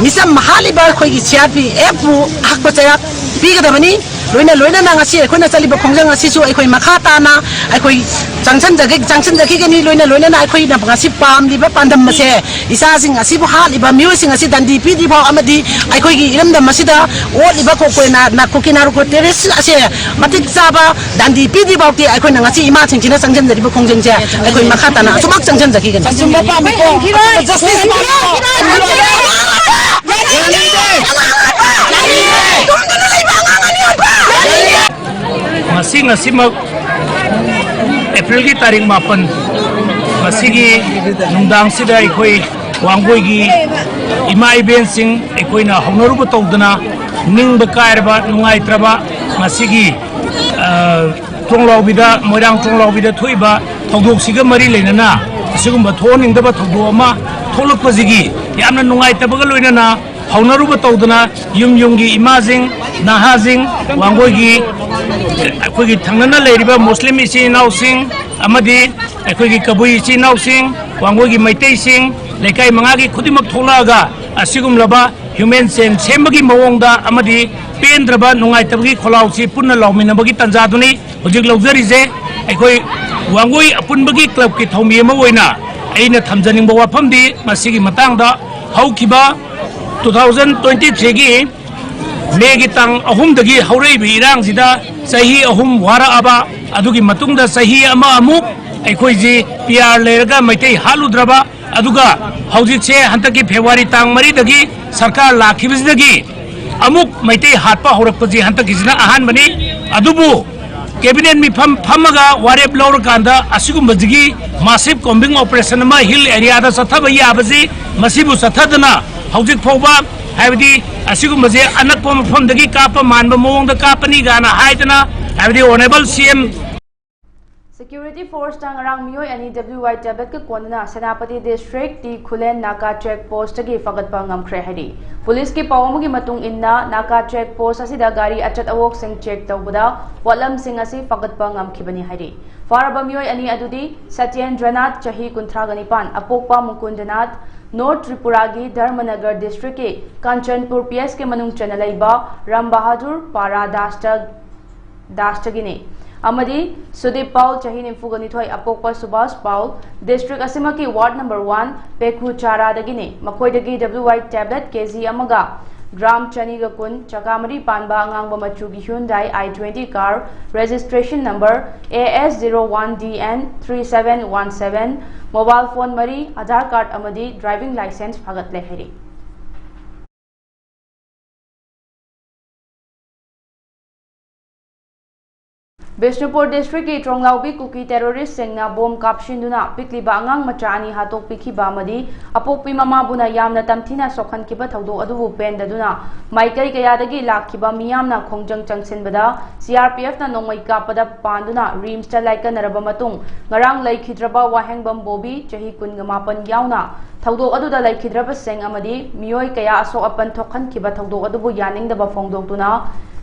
ꯃꯤꯆꯝ ꯍꯥꯠꯂꯤꯕ ꯑꯩꯈꯣꯏꯒꯤ ꯁꯤ ꯑꯥꯔ ꯄꯤ ꯑꯦꯐꯄꯨ ꯑꯍꯛꯄ ꯆꯩꯔꯥꯛ ꯄꯤꯒꯗꯕꯅꯤ꯫ ꯂꯣꯏꯅ ꯂꯣꯏꯅꯅ ꯉꯁꯤ ꯑꯩꯈꯣꯏꯅ ꯆꯠꯂꯤꯕ ꯈꯣꯡꯖꯪ ꯑꯁꯤꯁꯨ ꯑꯩꯈꯣꯏ ꯃꯈꯥ ꯇꯥꯅ ꯑꯩꯈꯣꯏ ꯆꯪꯁꯤꯟꯖꯒꯦ-, ꯆꯪꯁꯤꯟꯖꯈꯤꯒꯅꯤ꯫ ꯂꯣꯏꯅ ꯂꯣꯏꯅꯅ ꯑꯩꯈꯣꯏꯅ ꯉꯁꯤ ꯄꯥꯝꯂꯤꯕ ꯄꯥꯟꯗꯝ ꯑꯁꯦ ꯏꯆꯥꯁꯤꯡ ꯑꯁꯤꯕꯨ ꯍꯥꯠꯂꯤꯕ ꯃꯤꯑꯣꯏꯁꯤꯡ ꯑꯁꯤ ꯗꯟꯗꯤ ꯄꯤꯗ꯭ꯔꯤ ꯐꯥꯎ ꯑꯃꯗꯤ ꯑꯩꯈꯣꯏꯒꯤ ꯏꯔꯝꯗꯝ ꯑꯁꯤꯗ ꯑꯣꯠꯂꯤꯕ ꯀꯣꯀꯣꯏꯅ ꯅꯥꯔꯀꯣꯀꯤ ꯅꯥꯔꯀꯣ ꯇꯦꯔꯣꯔꯤꯁ ꯑꯁꯦ ꯃꯇꯤꯛ ꯆꯥꯕ ꯗꯟꯗꯤ ꯄꯤꯗ꯭ꯔꯤ ꯐꯥꯎꯗꯤ ꯑꯩꯈꯣꯏꯅ ꯉꯁꯤ ꯏꯃꯥꯁꯤꯡꯁꯤꯅ ꯆꯪꯁꯤꯟꯖꯔꯤꯕ ꯈꯣꯡꯖꯪꯁꯦ ꯑꯩꯈꯣꯏ ꯃꯈꯥ ꯇꯥꯅ ꯑꯁꯨꯃꯛ ꯆꯪꯁꯤꯟꯖꯈꯤꯒꯅꯤ꯫ ꯑꯆꯨꯝꯕ ꯄꯥꯝꯃꯤꯀꯣ꯫ Justice ꯄꯥꯝꯃꯤꯀꯣ꯫ ꯉꯁꯤ ꯉꯁꯤꯃꯛ ꯑꯦꯄ꯭ꯔꯤꯜꯒꯤ ꯇꯥꯔꯤꯛ ꯃꯥꯄꯟ, ꯃꯁꯤꯒꯤ ꯅꯨꯡꯗꯥꯡꯁꯤꯗ ꯑꯩꯈꯣꯏ ꯋꯥꯡꯒꯣꯏꯒꯤ ꯏꯃꯥ ꯏꯕꯦꯟꯁꯤꯡ ꯑꯩꯈꯣꯏꯅ ꯍꯧꯅꯔꯨꯕ ꯇꯧꯗꯅ ꯅꯤꯡꯕ ꯀꯥꯏꯔꯕ, ꯅꯨꯡꯉꯥꯏꯇ꯭ꯔꯕ ꯉꯁꯤꯒꯤ, ꯑ, ꯇ꯭ꯔꯣꯡꯂꯥꯎꯕꯤꯗ, ꯃꯣꯏꯔꯥꯡ ꯇ꯭ꯔꯣꯡꯂꯥꯎꯕꯤꯗ ꯊꯣꯛꯏꯕ ꯊꯧꯗꯣꯛꯁꯤꯒ ꯃꯔꯤ ꯂꯩꯅꯅ ꯑꯁꯤꯒꯨꯝꯕ ꯊꯣꯛꯍꯟꯅꯤꯡꯗꯕ ꯊꯧꯗꯣꯛ ꯑꯃ ꯊꯣꯛꯂꯛꯄꯁꯤꯒꯤ ꯌꯥꯝꯅ ꯅꯨꯡꯉꯥꯏꯇꯕꯒ ꯂꯣꯏꯅꯅ ꯍꯧꯅꯔꯨꯕ ꯇꯧꯗꯅ ꯌꯨꯝ ꯌꯨꯝꯒꯤ ꯏꯃꯥꯁꯤꯡ, ꯅꯍꯥꯁꯤꯡ, ꯋꯥꯡꯒꯣꯏꯒꯤ ꯑꯩꯈꯣꯏꯒꯤ ꯊꯪꯅꯅ ꯂꯩꯔꯤꯕ ꯃꯨꯁꯂꯤꯝ ꯏꯆꯤꯟ ꯏꯅꯥꯎꯁꯤꯡ ꯑꯃꯗꯤ ꯑꯩꯈꯣꯏꯒꯤ ꯀꯕꯨꯏ ꯏꯆꯤꯟ ꯏꯅꯥꯎꯁꯤꯡ, ꯋꯥꯡꯒꯣꯏꯒꯤ ꯃꯩꯇꯩꯁꯤꯡ, ꯂꯩꯀꯥꯏ ꯃꯉꯥꯒꯤ ꯈꯨꯗꯤꯡꯃꯛ ꯊꯣꯛꯂꯛꯑꯒ ꯑꯁꯤꯒꯨꯝꯂꯕ ꯍ꯭ꯌꯨꯃꯦꯟ ꯆꯦꯟ ꯁꯦꯝꯕꯒꯤ ꯃꯑꯣꯡꯗ ꯑꯃꯗꯤ ꯄꯦꯟꯗ꯭ꯔꯕ, ꯅꯨꯡꯉꯥꯏꯇꯕꯒꯤ ꯈꯣꯜꯂꯥꯎꯁꯤ ꯄꯨꯟꯅ ꯂꯥꯎꯃꯤꯟꯅꯕꯒꯤ ꯇꯥꯟꯖꯥꯗꯨꯅꯤ ꯍꯧꯖꯤꯛ ꯂꯧꯖꯔꯤꯁꯦ꯫ ꯑꯩꯈꯣꯏ ꯋꯥꯡꯒꯣꯏ ꯑꯄꯨꯟꯕꯒꯤ ꯀ꯭ꯂꯕꯀꯤ ꯊꯧꯃꯤ ꯑꯃ ꯑꯣꯏꯅ ꯑꯩꯅ ꯊꯝꯖꯅꯤꯡꯕ ꯋꯥꯐꯝꯗꯤ ꯃꯁꯤꯒꯤ ꯃꯇꯥꯡꯗ ꯍꯧꯈꯤꯕ two thousand twenty threeꯒꯤ ꯃꯦꯒꯤ ꯇꯥꯡ ꯑꯍꯨꯝꯗꯒꯤ ꯍꯧꯔꯛꯏꯕ ꯏꯔꯥꯡꯁꯤꯗ ꯆꯍꯤ ꯑꯍꯨꯝ ꯋꯥꯔꯛꯑꯕ, ꯑꯗꯨꯒꯤ ꯃꯇꯨꯡꯗ ꯆꯍꯤ ꯑꯃ ꯑꯃꯨꯛ ꯑꯩꯈꯣꯏꯁꯤ ꯄꯤ ꯑꯥꯔ ꯂꯩꯔꯒ ꯃꯩꯇꯩ ꯍꯥꯠꯂꯨꯗ꯭ꯔꯕ, ꯑꯗꯨꯒ ꯍꯧꯖꯤꯛꯁꯦ ꯍꯟꯗꯛꯀꯤ ꯐꯦꯕ꯭ꯔꯨꯋꯥꯔꯤ ꯇꯥꯡ ꯃꯔꯤꯗꯒꯤ ꯁꯔꯀꯥꯔ ꯂꯥꯛꯈꯤꯕꯁꯤꯗꯒꯤ ꯑꯃꯨꯛ ꯃꯩꯇꯩ ꯍꯥꯠꯄ ꯍꯧꯔꯛꯄꯁꯤ ꯍꯟꯗꯛꯀꯤꯁꯤꯅ ꯑꯍꯥꯟꯕꯅꯤ꯫ ꯑꯗꯨꯕꯨ ꯀꯦꯕꯤꯅꯦꯠ ꯃꯤꯐꯝ ꯐꯝꯃꯒ ꯋꯥꯔꯦꯞ ꯂꯧꯔꯀꯥꯟꯗ ꯑꯁꯤꯒꯨꯝꯕꯁꯤꯒꯤ massive combing operation ꯑꯃ ꯍꯤꯜ ꯑꯦꯔꯤꯌꯥꯗ ꯆꯠꯊꯕ ꯌꯥꯕꯁꯤ, ꯃꯁꯤꯕꯨ ꯆꯠꯊꯗꯅ ꯍꯧꯖꯤꯛ ꯐꯥꯎꯕ, ꯍꯥꯏꯕꯗꯤ ꯑꯁꯤꯒꯨꯝꯕꯁꯦ ꯑꯅꯛꯄ ꯃꯐꯝꯗꯒꯤ ꯀꯥꯞꯄ ꯃꯥꯟꯕ ꯃꯑꯣꯡꯗ ꯀꯥꯞꯄꯅꯤ ꯀꯥꯏꯅ ꯍꯥꯏꯗꯅ, ꯍꯥꯏꯕꯗꯤ ꯑꯣꯅꯔꯦꯕꯜ ꯁꯤ ꯑꯦꯝ Security force ꯇ ꯉꯔꯥꯡ ꯃꯤꯑꯣꯏ ꯑꯅꯤ W Y tablet ꯀ ꯀꯣꯟꯅꯅ ꯁꯦꯅꯥꯄꯇꯤ district ꯇꯤ ꯈꯨꯂꯦꯟ ꯅꯥꯀꯥ check post ꯇꯒꯤ ꯐꯒꯠꯄ ꯉꯝꯈ꯭ꯔꯦ ꯍꯥꯏꯔꯤ꯫ Police ꯀꯤ ꯄꯥꯎ ꯑꯃꯒꯤ ꯃꯇꯨꯡ ꯏꯟꯅ, ꯅꯥꯀꯥ check post ꯑꯁꯤꯗ ꯒꯥꯔꯤ ꯑꯆꯠ ꯑꯋꯣꯛꯁꯤꯡ check ꯇꯧꯕꯗ ꯄꯣꯠꯂꯝꯁꯤꯡ ꯑꯁꯤ ꯐꯒꯠꯄ ꯉꯝꯈꯤꯕꯅꯤ ꯍꯥꯏꯔꯤ꯫ ꯐꯥꯔꯕ ꯃꯤꯑꯣꯏ ꯑꯅꯤ ꯑꯗꯨꯗꯤ ꯁꯇ꯭ꯌꯦꯟꯗ꯭ꯔꯅꯥꯊ, ꯆꯍꯤ ꯀꯨꯟꯊ꯭ꯔꯥꯒ ꯅꯤꯄꯥꯟ, ꯑꯄꯣꯛꯄ ꯃꯨꯀꯨꯟꯗꯅꯥꯊ, North ꯇ꯭ꯔꯤꯄꯨꯔꯥꯒꯤ ꯙꯔꯃꯅꯒꯔ district ꯀꯤ ꯀꯥꯟꯆꯟꯄꯨꯔ P S ꯀꯤ ꯃꯅꯨꯡ ꯆꯟꯅ ꯂꯩꯕ ꯔꯥꯝ ꯕꯍꯥꯗꯨꯔ ꯄꯥꯔꯥ ꯗꯥꯁꯇ ꯗꯥꯁꯇꯒꯤꯅꯤ꯫ ꯑꯃꯗꯤ ꯁꯨꯗꯤꯞ ꯄꯥꯎꯜ, ꯆꯍꯤ ꯅꯤꯐꯨꯒ ꯅꯤꯊꯣꯏ, ꯑꯄꯣꯛꯄ Subhas ꯄꯥꯎꯜ, district ꯑꯁꯤꯃꯛꯀꯤ ward number one ꯄꯦꯈꯨ ꯆꯥꯔꯥꯗꯒꯤꯅꯤ꯫ ꯃꯈꯣꯏꯗꯒꯤ W Y tablet K G ꯑꯃꯒ gram ꯆꯅꯤꯒ ꯀꯨꯟ, ꯆꯀꯥ ꯃꯔꯤ ꯄꯥꯟꯕ ꯑꯉꯥꯡꯕ ꯃꯆꯨꯒꯤ Hyundai I twenty car, registration number A S zero one D N three seven one seven, mobile phone ꯃꯔꯤ, Aadhaar card ꯑꯃꯗꯤ driving licence ꯐꯥꯒꯠꯂꯦ ꯍꯥꯏꯔꯤ꯫ ꯕꯤꯁꯅꯨꯄꯨꯔ district ꯀꯤ ꯇ꯭ꯔꯣꯡꯂꯥꯎꯕꯤ ꯀꯨꯀꯤ terrorist ꯁꯤꯡꯅ bomb ꯀꯥꯞꯁꯤꯟꯗꯨꯅ ꯄꯤꯛꯂꯤꯕ ꯑꯉꯥꯡ ꯃꯆꯥ ꯑꯅꯤ ꯍꯥꯠꯇꯣꯛꯄꯤꯈꯤꯕ ꯑꯃꯗꯤ ꯑꯄꯣꯛꯄꯤ ꯃꯃꯥꯕꯨꯅ ꯌꯥꯝꯅ ꯇꯝꯊꯤꯅ ꯁꯣꯛꯍꯟꯈꯤꯕ ꯊꯧꯗꯣꯛ ꯑꯗꯨꯕꯨ ꯄꯦꯟꯗꯗꯨꯅ ꯃꯥꯏꯀꯩ ꯀꯌꯥꯗꯒꯤ ꯂꯥꯛꯈꯤꯕ ꯃꯤꯌꯥꯝꯅ ꯈꯣꯡꯖꯪ ꯆꯪꯁꯤꯟꯕꯗ C R P F ꯅ ꯅꯣꯡꯃꯩ ꯀꯥꯞꯄꯗ ꯄꯥꯟꯗꯨꯅ RIMS ꯇ ꯂꯥꯏꯀꯠꯅꯔꯕ ꯃꯇꯨꯡ, ꯉꯔꯥꯡ ꯂꯩꯈꯤꯗ꯭ꯔꯕ ꯋꯥꯍꯦꯡꯕꯝ ꯕꯣꯕꯤ, ꯆꯍꯤ ꯀꯨꯟꯒ ꯃꯥꯄꯟ ꯌꯥꯎꯅ ꯊꯧꯗꯣꯛ ꯑꯗꯨꯗ ꯂꯩꯈꯤꯗ꯭ꯔꯕꯁꯤꯡ ꯑꯃꯗꯤ ꯃꯤꯑꯣꯏ ꯀꯌꯥ ꯑꯁꯣꯛ ꯑꯄꯟ ꯊꯣꯛꯍꯟꯈꯤꯕ ꯊꯧꯗꯣꯛ ꯑꯗꯨꯕꯨ ꯌꯥꯅꯤꯡꯗꯕ ꯐꯣꯡꯗꯣꯛꯇꯨꯅ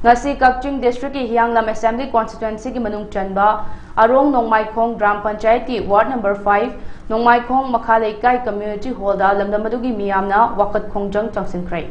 ꯉꯁꯤ ꯀꯛꯆꯤꯡ district ꯀꯤ ꯍꯤꯌꯥꯡꯂꯝ assembly constituency ꯒꯤ ꯃꯅꯨꯡ ꯆꯟꯕ ꯑꯔꯣꯡ ꯅꯣꯡꯃꯥꯏꯈꯣꯡ ꯒ꯭ꯔꯥꯝ ꯄꯟꯆꯥꯌꯠꯀꯤ ward number five ꯅꯣꯡꯃꯥꯏꯈꯣꯡ ꯃꯈꯥ ꯂꯩꯀꯥꯏ community hall ꯗ ꯂꯝꯗꯝ ꯑꯗꯨꯒꯤ ꯃꯤꯌꯥꯝꯅ ꯋꯥꯀꯠ ꯈꯣꯡꯖꯪ ꯆꯪꯁꯤꯟꯈ꯭ꯔꯦ꯫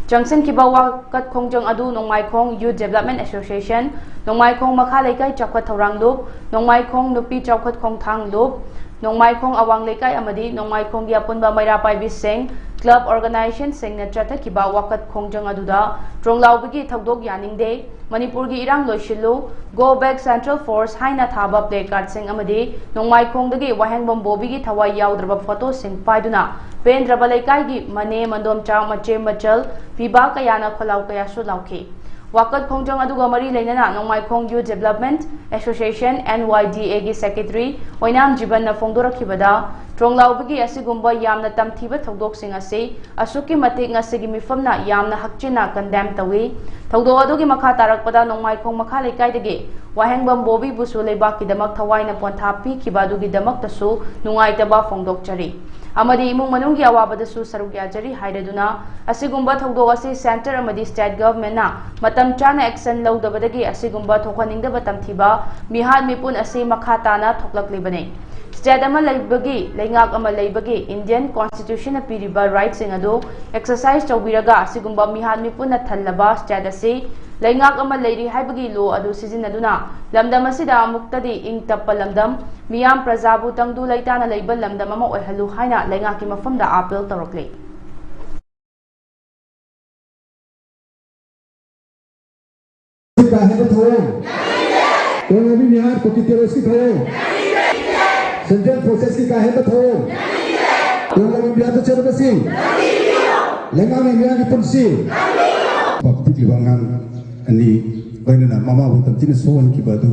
ꯆꯪꯁꯤꯟꯈꯤꯕ ꯋꯥꯀꯠ ꯈꯣꯡꯖꯪ ꯑꯗꯨ ꯅꯣꯡꯃꯥꯏꯈꯣꯡ Youth Development Association, ꯅꯣꯡꯃꯥꯏꯈꯣꯡ ꯃꯈꯥ ꯂꯩꯀꯥꯏ ꯆꯥꯎꯈꯠ ꯊꯧꯔꯥꯡ ꯂꯨꯞ, ꯅꯣꯡꯃꯥꯏꯈꯣꯡ ꯅꯨꯄꯤ ꯆꯥꯎꯈꯠ ꯈꯣꯡꯊꯥꯡ ꯂꯨꯞ, ꯅꯣꯡꯃꯥꯏꯈꯣꯡ ꯑꯋꯥꯡ ꯂꯩꯀꯥꯏ ꯑꯃꯗꯤ ꯅꯣꯡꯃꯥꯏꯈꯣꯡꯒꯤ ꯑꯄꯨꯟꯕ ꯃꯩꯔꯥ ꯄꯥꯏꯕꯤꯁꯤꯡ, club organization ꯁꯤꯡꯅ ꯆꯠꯊꯈꯤꯕ ꯋꯥꯀꯠ ꯈꯣꯡꯖꯪ ꯑꯗꯨꯗ ꯇ꯭ꯔꯣꯡꯂꯥꯎꯕꯤꯒꯤ ꯊꯧꯗꯣꯛ ꯌꯥꯅꯤꯡꯗꯦ, ꯃꯅꯤꯄꯨꯔꯒꯤ ꯏꯔꯥꯡ ꯂꯣꯏꯁꯤꯜꯂꯨ, Go Back Central Force ꯍꯥꯏꯅ ꯊꯥꯕ placard ꯁꯤꯡ ꯑꯃꯗꯤ ꯅꯣꯡꯃꯥꯏꯈꯣꯡꯗꯒꯤ ꯋꯥꯍꯦꯡꯕꯝ ꯕꯣꯕꯤꯒꯤ ꯊꯋꯥꯏ ꯌꯥꯎꯗ꯭ꯔꯕ photo ꯁꯤꯡ ꯄꯥꯏꯗꯨꯅ ꯄꯦꯟꯗ꯭ꯔꯕ ꯂꯩꯀꯥꯏꯒꯤ ꯃꯅꯦ, ꯃꯟꯗꯣꯝꯆꯥ, ꯃꯆꯦ, ꯃꯆꯜ, ꯄꯤꯕ ꯀꯌꯥꯅ ꯈꯣꯜꯂꯥꯎ ꯀꯌꯥꯁꯨ ꯂꯥꯎꯈꯤ꯫ ꯋꯥꯀꯠ ꯈꯣꯡꯖꯪ ꯑꯗꯨꯒ ꯃꯔꯤ ꯂꯩꯅꯅ ꯅꯣꯡꯃꯥꯏꯈꯣꯡ Youth Development Association, N Y D A ꯒꯤ Secretary ꯑꯣꯏꯅꯥꯝ ꯖꯤꯕꯟꯅ ꯐꯣꯡꯗꯣꯔꯛꯈꯤꯕꯗ, ꯇ꯭ꯔꯣꯡꯂꯥꯎꯕꯒꯤ ꯑꯁꯤꯒꯨꯝꯕ ꯌꯥꯝꯅ ꯇꯝꯊꯤꯕ ꯊꯧꯗꯣꯛꯁꯤꯡ ꯑꯁꯤ ꯑꯁꯨꯛꯀꯤ ꯃꯇꯤꯛ ꯉꯁꯤꯒꯤ ꯃꯤꯐꯝꯅ ꯌꯥꯝꯅ ꯍꯛꯆꯤꯟꯅ condemn ꯇꯧꯏ꯫ ꯊꯧꯗꯣꯛ ꯑꯗꯨꯒꯤ ꯃꯈꯥ ꯇꯥꯔꯛꯄꯗ ꯅꯣꯡꯃꯥꯏꯈꯣꯡ ꯃꯈꯥ ꯂꯩꯀꯥꯏꯗꯒꯤ ꯋꯥꯍꯦꯡꯕꯝ ꯕꯣꯕꯤꯕꯨꯁꯨ ꯂꯩꯕꯥꯛꯀꯤꯗꯃꯛ ꯊꯋꯥꯏꯅ ꯄꯣꯟꯊꯥ ꯄꯤꯈꯤꯕ ꯑꯗꯨꯒꯤꯗꯃꯛꯇꯁꯨ ꯅꯨꯡꯉꯥꯏꯇꯕ ꯐꯣꯡꯗꯣꯛꯆꯔꯤ ꯑꯃꯗꯤ ꯏꯃꯨꯡ ꯃꯅꯨꯡꯒꯤ ꯑꯋꯥꯕꯗꯁꯨ ꯁꯔꯨꯛ ꯌꯥꯖꯔꯤ ꯍꯥꯏꯔꯗꯨꯅ, ꯑꯁꯤꯒꯨꯝꯕ ꯊꯧꯗꯣꯛ ꯑꯁꯤ Centre ꯑꯃꯗꯤ State Government ꯅ ꯃꯇꯝ ꯆꯥꯅ action ꯂꯧꯗꯕꯗꯒꯤ ꯑꯁꯤꯒꯨꯝꯕ ꯊꯣꯛꯍꯟꯅꯤꯡꯗꯕ ꯇꯝꯊꯤꯕ ꯃꯤꯍꯥꯠ ꯃꯤꯄꯨꯟ ꯑꯁꯤ ꯃꯈꯥ ꯇꯥꯅ ꯊꯣꯛꯂꯛꯂꯤꯕꯅꯤ꯫ State ꯑꯃ ꯂꯩꯕꯒꯤ, ꯂꯩꯉꯥꯛ ꯑꯃ ꯂꯩꯕꯒꯤ Indian Constitution ꯅ ꯄꯤꯔꯤꯕ right ꯁꯤꯡ ꯑꯗꯨ exercise ꯇꯧꯕꯤꯔꯒ, ꯑꯁꯤꯒꯨꯝꯕ ꯃꯤꯍꯥꯠ ꯃꯤꯄꯨꯟꯅ ꯊꯜꯂꯕ state ꯑꯁꯤ ꯂꯩꯉꯥꯛ ꯑꯃ ꯂꯩꯔꯤ ꯍꯥꯏꯕꯒꯤ law ꯑꯗꯨ ꯁꯤꯖꯤꯟꯅꯗꯨꯅ ꯂꯝꯗꯝ ꯑꯁꯤꯗ ꯑꯃꯨꯛꯇꯗꯤ ꯏꯪ ꯇꯞꯄ ꯂꯝꯗꯝ, ꯃꯤꯌꯥꯝ ꯄ꯭ꯔꯖꯥꯕꯨ ꯇꯪꯗꯨ ꯂꯩꯇꯥꯅ ꯂꯩꯕ ꯂꯝꯗꯝ ꯑꯃ ꯑꯣꯏꯍꯜꯂꯨ ꯍꯥꯏꯅ ꯂꯩꯉꯥꯛꯀꯤ ꯃꯐꯝꯗ appeal ꯇꯧꯔꯛꯂꯤ꯫ ꯀꯥ ꯍꯦꯟꯕ ꯊꯧꯑꯣꯡ, ꯇꯣꯉꯥꯟꯕ ꯃꯤꯍꯥꯠ ꯀꯨꯀꯤ terrorist ꯀꯤ ꯊꯧꯑꯣꯡ, Central Forces ꯀꯤ ꯀꯥ ꯍꯦꯟꯕ ꯊꯧꯑꯣꯡ, ꯇꯣꯉꯥꯟꯕ ꯃꯤꯍꯥꯠꯇ ꯆꯠꯂꯕꯁꯤꯡ, ꯂꯩꯉꯥꯛꯅ ꯃꯤꯌꯥꯝꯒꯤ ꯄꯨꯟꯁꯤ꯫ ꯄꯤꯛꯂꯤꯕ ꯑꯉꯥꯡ ꯑꯅꯤ ꯂꯣꯏꯅꯅ ꯃꯃꯥꯕꯨ ꯇꯝꯊꯤꯅ ꯁꯣꯛꯍꯟꯈꯤꯕ ꯑꯗꯨ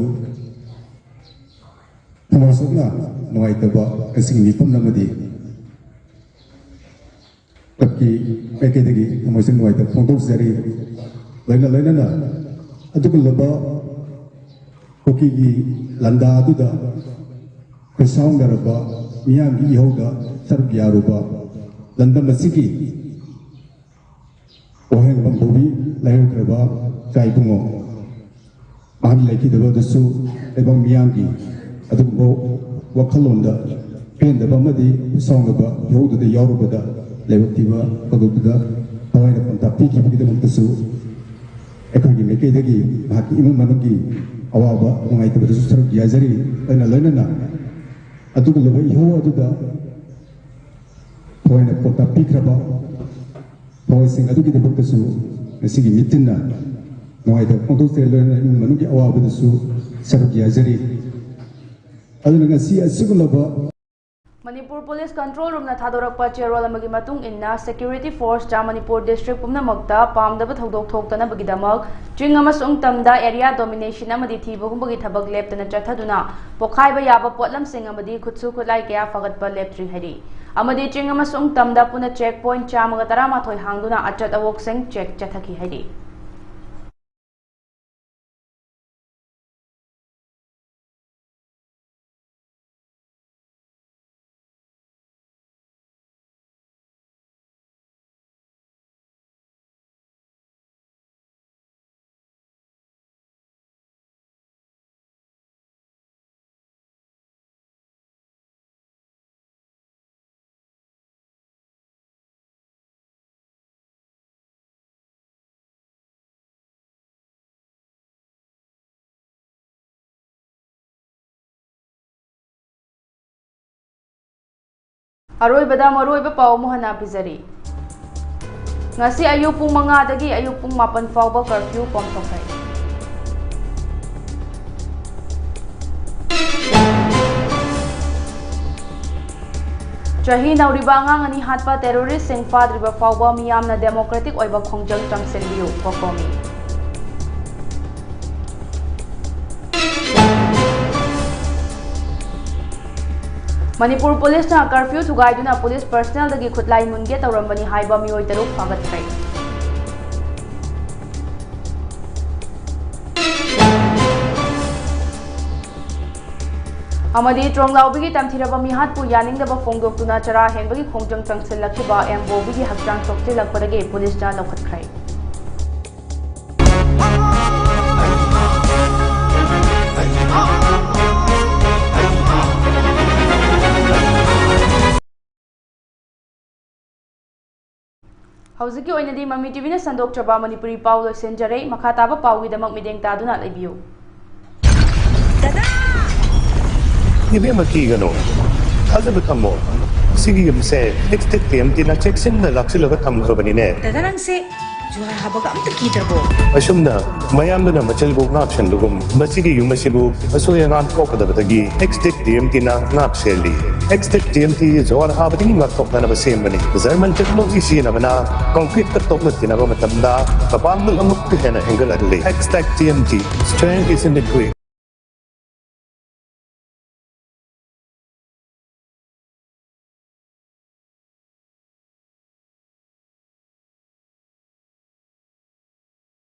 ꯊꯃꯣꯏ ꯁꯣꯛꯅ ꯅꯨꯡꯉꯥꯏꯇꯕ ꯉꯁꯤꯒꯤ ꯃꯤꯐꯝ ꯑꯃꯗꯤ ꯀꯞꯀꯤ ꯃꯥꯏꯀꯩꯗꯒꯤ ꯊꯃꯣꯏ ꯁꯣꯛꯅ ꯅꯨꯡꯉꯥꯏꯇꯕ ꯐꯣꯡꯗꯣꯛꯆꯔꯤ꯫ ꯂꯣꯏꯅ ꯂꯣꯏꯅꯅ ꯑꯗꯨꯒꯨꯝꯂꯕ ꯀꯨꯀꯤꯒꯤ ꯂꯥꯟꯗꯥ ꯑꯗꯨꯗ ꯈꯨꯠꯁꯥꯎꯅꯔꯕ ꯃꯤꯌꯥꯝꯒꯤ ꯏꯍꯧꯗ ꯁꯔꯨꯛ ꯌꯥꯔꯨꯕ ꯂꯝꯗꯝ ꯑꯁꯤꯒꯤ ꯋꯥꯍꯦꯡꯕꯝ ꯕꯣꯕꯤ ꯂꯩꯍꯧꯈ꯭ꯔꯕ ꯏꯆꯥ ꯏꯕꯨꯡꯉꯣ ꯃꯍꯥꯛ ꯂꯩꯈꯤꯗꯕ ꯑꯗꯨꯁꯨ ꯂꯩꯕꯥꯛ ꯃꯤꯌꯥꯝꯒꯤ ꯑꯗꯨꯒꯨꯝꯕ ꯋꯥꯈꯜꯂꯣꯟꯗ ꯄꯦꯟꯗꯕ ꯑꯃꯗꯤ ꯁꯥꯎꯅꯕ ꯏꯍꯧꯗꯨꯗ ꯌꯥꯎꯔꯨꯕꯗ ꯂꯥꯏꯕꯛ ꯊꯤꯕ ꯊꯧꯗꯣꯛꯇꯨꯗ ꯊꯋꯥꯏꯅ ꯄꯣꯟꯊꯥ ꯄꯤꯈꯤꯕꯒꯤꯗꯃꯛꯇꯁꯨ ꯑꯩꯈꯣꯏꯒꯤ ꯃꯥꯏꯀꯩꯗꯒꯤ ꯃꯍꯥꯛꯀꯤ ꯏꯃꯨꯡ ꯃꯅꯨꯡꯒꯤ ꯑꯋꯥꯕ ꯅꯨꯡꯉꯥꯏꯇꯕꯗꯁꯨ ꯁꯔꯨꯛ ꯌꯥꯖꯔꯤ꯫ ꯂꯣꯏꯅ ꯂꯣꯏꯅꯅ ꯑꯗꯨꯒꯨꯝꯂꯕ ꯏꯍꯧ ꯑꯗꯨꯗ ꯊꯋꯥꯏꯅ ꯄꯣꯟꯊꯥ ꯄꯤꯈ꯭ꯔꯕ ꯊꯧꯑꯣꯏꯁꯤꯡ ꯑꯗꯨꯒꯤꯗꯃꯛꯇꯁꯨ ꯉꯁꯤꯒꯤ ꯃꯤꯇꯤꯟꯅ ꯅꯨꯡꯉꯥꯏꯇꯕ ꯐꯣꯡꯗꯣꯛꯆꯔꯤ꯫ ꯂꯣꯏꯅꯅ ꯏꯃꯨꯡ ꯃꯅꯨꯡꯒꯤ ꯑꯋꯥꯕꯗꯁꯨ ꯁꯔꯨꯛ ꯌꯥꯖꯔꯤ꯫ ꯑꯗꯨꯅ ꯉꯁꯤ ꯑꯁꯤꯒꯨꯝꯂꯕ ꯃꯅꯤꯄꯨꯔ ꯄꯨꯂꯤꯁ ꯀꯟꯇ꯭ꯔꯣꯜ ꯔꯨꯝꯅ ꯊꯥꯗꯣꯔꯛꯄ ꯆꯦꯔꯣꯜ ꯑꯃꯒꯤ ꯃꯇꯨꯡ ꯏꯟꯅ, ꯁꯦꯀ꯭ꯌꯨꯔꯤꯇꯤ ꯐꯣꯔꯁꯇ ꯃꯅꯤꯄꯨꯔ ꯗꯤꯁꯇ꯭ꯔꯤꯛ ꯄꯨꯝꯅꯃꯛꯇ ꯄꯥꯝꯗꯕ ꯊꯧꯗꯣꯛ ꯊꯣꯛꯇꯅꯕꯒꯤꯗꯃꯛ ꯆꯤꯡ ꯑꯃꯁꯨꯡ ꯇꯝꯗ ꯑꯦꯔꯤꯌꯥ ꯗꯣꯃꯤꯅꯦꯁꯟ ꯑꯃꯗꯤ ꯊꯤꯕꯒꯨꯝꯕꯒꯤ ꯊꯕꯛ ꯂꯦꯞꯇꯅ ꯆꯠꯊꯗꯨꯅ, ꯄꯣꯈꯥꯏꯕ ꯌꯥꯕ ꯄꯣꯠꯂꯝꯁꯤꯡ ꯑꯃꯗꯤ ꯈꯨꯠꯁꯨ ꯈꯨꯠꯂꯥꯏ ꯀꯌꯥ ꯐꯒꯠꯄ ꯂꯦꯞꯇ꯭ꯔꯤ ꯍꯥꯏꯔꯤ꯫ ꯑꯃꯗꯤ ꯆꯤꯡ ꯑꯃꯁꯨꯡ ꯇꯝꯗ ꯄꯨꯟꯅ ꯆꯦꯛ ꯄꯣꯏꯟꯠ ꯆꯥꯝꯃꯒ ꯇꯔꯥꯃꯥꯊꯣꯏ ꯍꯥꯡꯗꯨꯅ ꯑꯆꯠ ꯑꯋꯣꯛꯁꯤꯡ ꯆꯦꯛ ꯆꯠꯊꯈꯤ ꯍꯥꯏꯔꯤ꯫ ꯑꯔꯣꯏꯕꯗ ꯃꯔꯨꯑꯣꯏꯕ ꯄꯥꯎ ꯑꯃꯨꯛ ꯍꯟꯅ ꯄꯤꯖꯔꯤ꯫ ꯉꯁꯤ ꯑꯌꯨꯛ ꯄꯨꯡ ꯃꯉꯥꯗꯒꯤ ꯑꯌꯨꯛ ꯄꯨꯡ ꯃꯥꯄꯟ ꯐꯥꯎꯕ ꯀꯔꯐ꯭ꯌꯨ ꯀꯣꯝꯊꯣꯛꯈ꯭ꯔꯦ꯫ ꯆꯍꯤ ꯅꯧꯔꯤꯕ ꯑꯉꯥꯡ ꯑꯅꯤ ꯍꯥꯠꯄ ꯇꯦꯔꯣꯔꯤꯁꯁꯤꯡ ꯐꯥꯗ꯭ꯔꯤꯕ ꯐꯥꯎꯕ ꯃꯤꯌꯥꯝꯅ ꯗꯦꯃꯣꯀ꯭ꯔꯦꯇꯤꯛ ꯑꯣꯏꯕ ꯈꯣꯡꯖꯪ ꯆꯪꯁꯤꯟꯕꯤꯌꯨ, ꯀꯣꯀꯣꯃꯤ꯫ ꯃꯅꯤꯄꯨꯔ ꯄꯨꯂꯤꯁꯅ ꯀꯔꯐ꯭ꯌꯨ ꯊꯨꯒꯥꯏꯗꯨꯅ ꯄꯨꯂꯤꯁ ꯄꯔꯁꯅꯦꯜꯗꯒꯤ ꯈꯨꯠꯂꯥꯏ ꯃꯨꯟꯒꯦ ꯇꯧꯔꯝꯕꯅꯤ ꯍꯥꯏꯕ ꯃꯤꯑꯣꯏ ꯇꯔꯨꯛ ꯐꯥꯒꯠꯈ꯭ꯔꯦ꯫ ꯑꯃꯗꯤ ꯇ꯭ꯔꯣꯡꯂꯥꯎꯕꯤꯒꯤ ꯇꯝꯊꯤꯔꯕ ꯃꯤꯍꯥꯠꯄꯨ ꯌꯥꯅꯤꯡꯗꯕ ꯐꯣꯡꯗꯣꯛꯇꯨꯅ ꯆꯔꯥ ꯍꯦꯟꯕꯒꯤ ꯈꯣꯡꯖꯪ ꯆꯪꯁꯤꯜꯂꯛꯈꯤꯕ ꯑꯦꯝ ꯕꯣꯕꯤꯒꯤ ꯍꯛꯆꯥꯡ ꯁꯣꯛꯆꯤꯜꯂꯛꯄꯗꯒꯤ ꯄꯨꯂꯤꯁꯅ ꯂꯧꯈꯠꯈ꯭ꯔꯦ꯫ ꯍꯧꯖꯤꯛꯀꯤ ꯑꯣꯏꯅꯗꯤ ꯃꯃꯤ ꯇꯤꯚꯤꯅ ꯁꯟꯗꯣꯛꯆꯕ ꯃꯅꯤꯄꯨꯔꯤ ꯄꯥꯎ ꯂꯣꯏꯁꯤꯟꯖꯔꯦ꯫ ꯃꯈꯥ ꯇꯥꯕ ꯄꯥꯎꯒꯤꯗꯃꯛ ꯃꯤꯠꯌꯦꯡ ꯇꯥꯗꯨꯅ ꯂꯩꯕꯤꯌꯨ꯫ ꯏꯕꯦꯝꯃ, ꯀꯤꯒꯅꯨ, ꯊꯥꯖꯕ ꯊꯝꯃꯣ꯫ ꯁꯤꯒꯤ ꯌꯨꯝꯁꯦ ꯑꯦꯛꯁ ꯇꯤꯛ ꯇꯤ ꯑꯦꯝ ꯇꯤꯅ ꯆꯦꯛꯁꯤꯟꯅ ꯂꯥꯛꯁꯤꯜꯂꯒ ꯊꯝꯈ꯭ꯔꯕꯅꯤꯅꯦ꯫ ꯗꯗꯥ, ꯅꯪꯁꯦ ꯖꯨꯍꯥꯔ ꯍꯥꯕꯒ ꯑꯝꯇ ꯀꯤꯗ꯭ꯔꯕꯣ? ꯑꯁꯨꯝꯅ ꯃꯌꯥꯝꯗꯨꯅ ꯃꯆꯜꯕꯨ ꯉꯥꯛ ꯁꯦꯟꯕꯒꯨꯝ ꯃꯁꯤꯒꯤ ꯌꯨꯝ ꯑꯁꯤꯕꯨ ꯑꯁꯣꯏ ꯑꯉꯥꯝ ꯊꯣꯛꯀꯗꯕꯗꯒꯤ ꯑꯦꯛꯁꯇꯦꯛ ꯇꯤ ꯑꯦꯝ ꯇꯤꯅ ꯉꯥꯛ ꯁꯦꯜꯂꯤ꯫ ꯑꯦꯛꯁꯇꯦꯛ ꯇꯤ ꯑꯦꯝ ꯇꯤ ꯖꯨꯍꯥꯔ ꯍꯥꯕꯗꯒꯤ ꯉꯥꯛꯊꯣꯛꯅꯅꯕ ꯁꯦꯝꯕꯅꯤ꯫ ꯖꯔꯃꯟ ꯇꯦꯛꯅꯣꯂꯣꯖꯤ ꯁꯤꯖꯤꯟꯅꯕꯅ ꯀꯪꯀ꯭ꯔꯤꯠꯇ ꯇꯣꯛꯅ ꯊꯤꯅꯕ ꯃꯇꯝꯗ ꯃꯄꯥꯡꯒꯜ ꯑꯃꯨꯛꯀ ꯍꯦꯟꯅ ꯍꯦꯟꯒꯠꯍꯜꯂꯤ꯫ Extech T M T, strength is in the grit.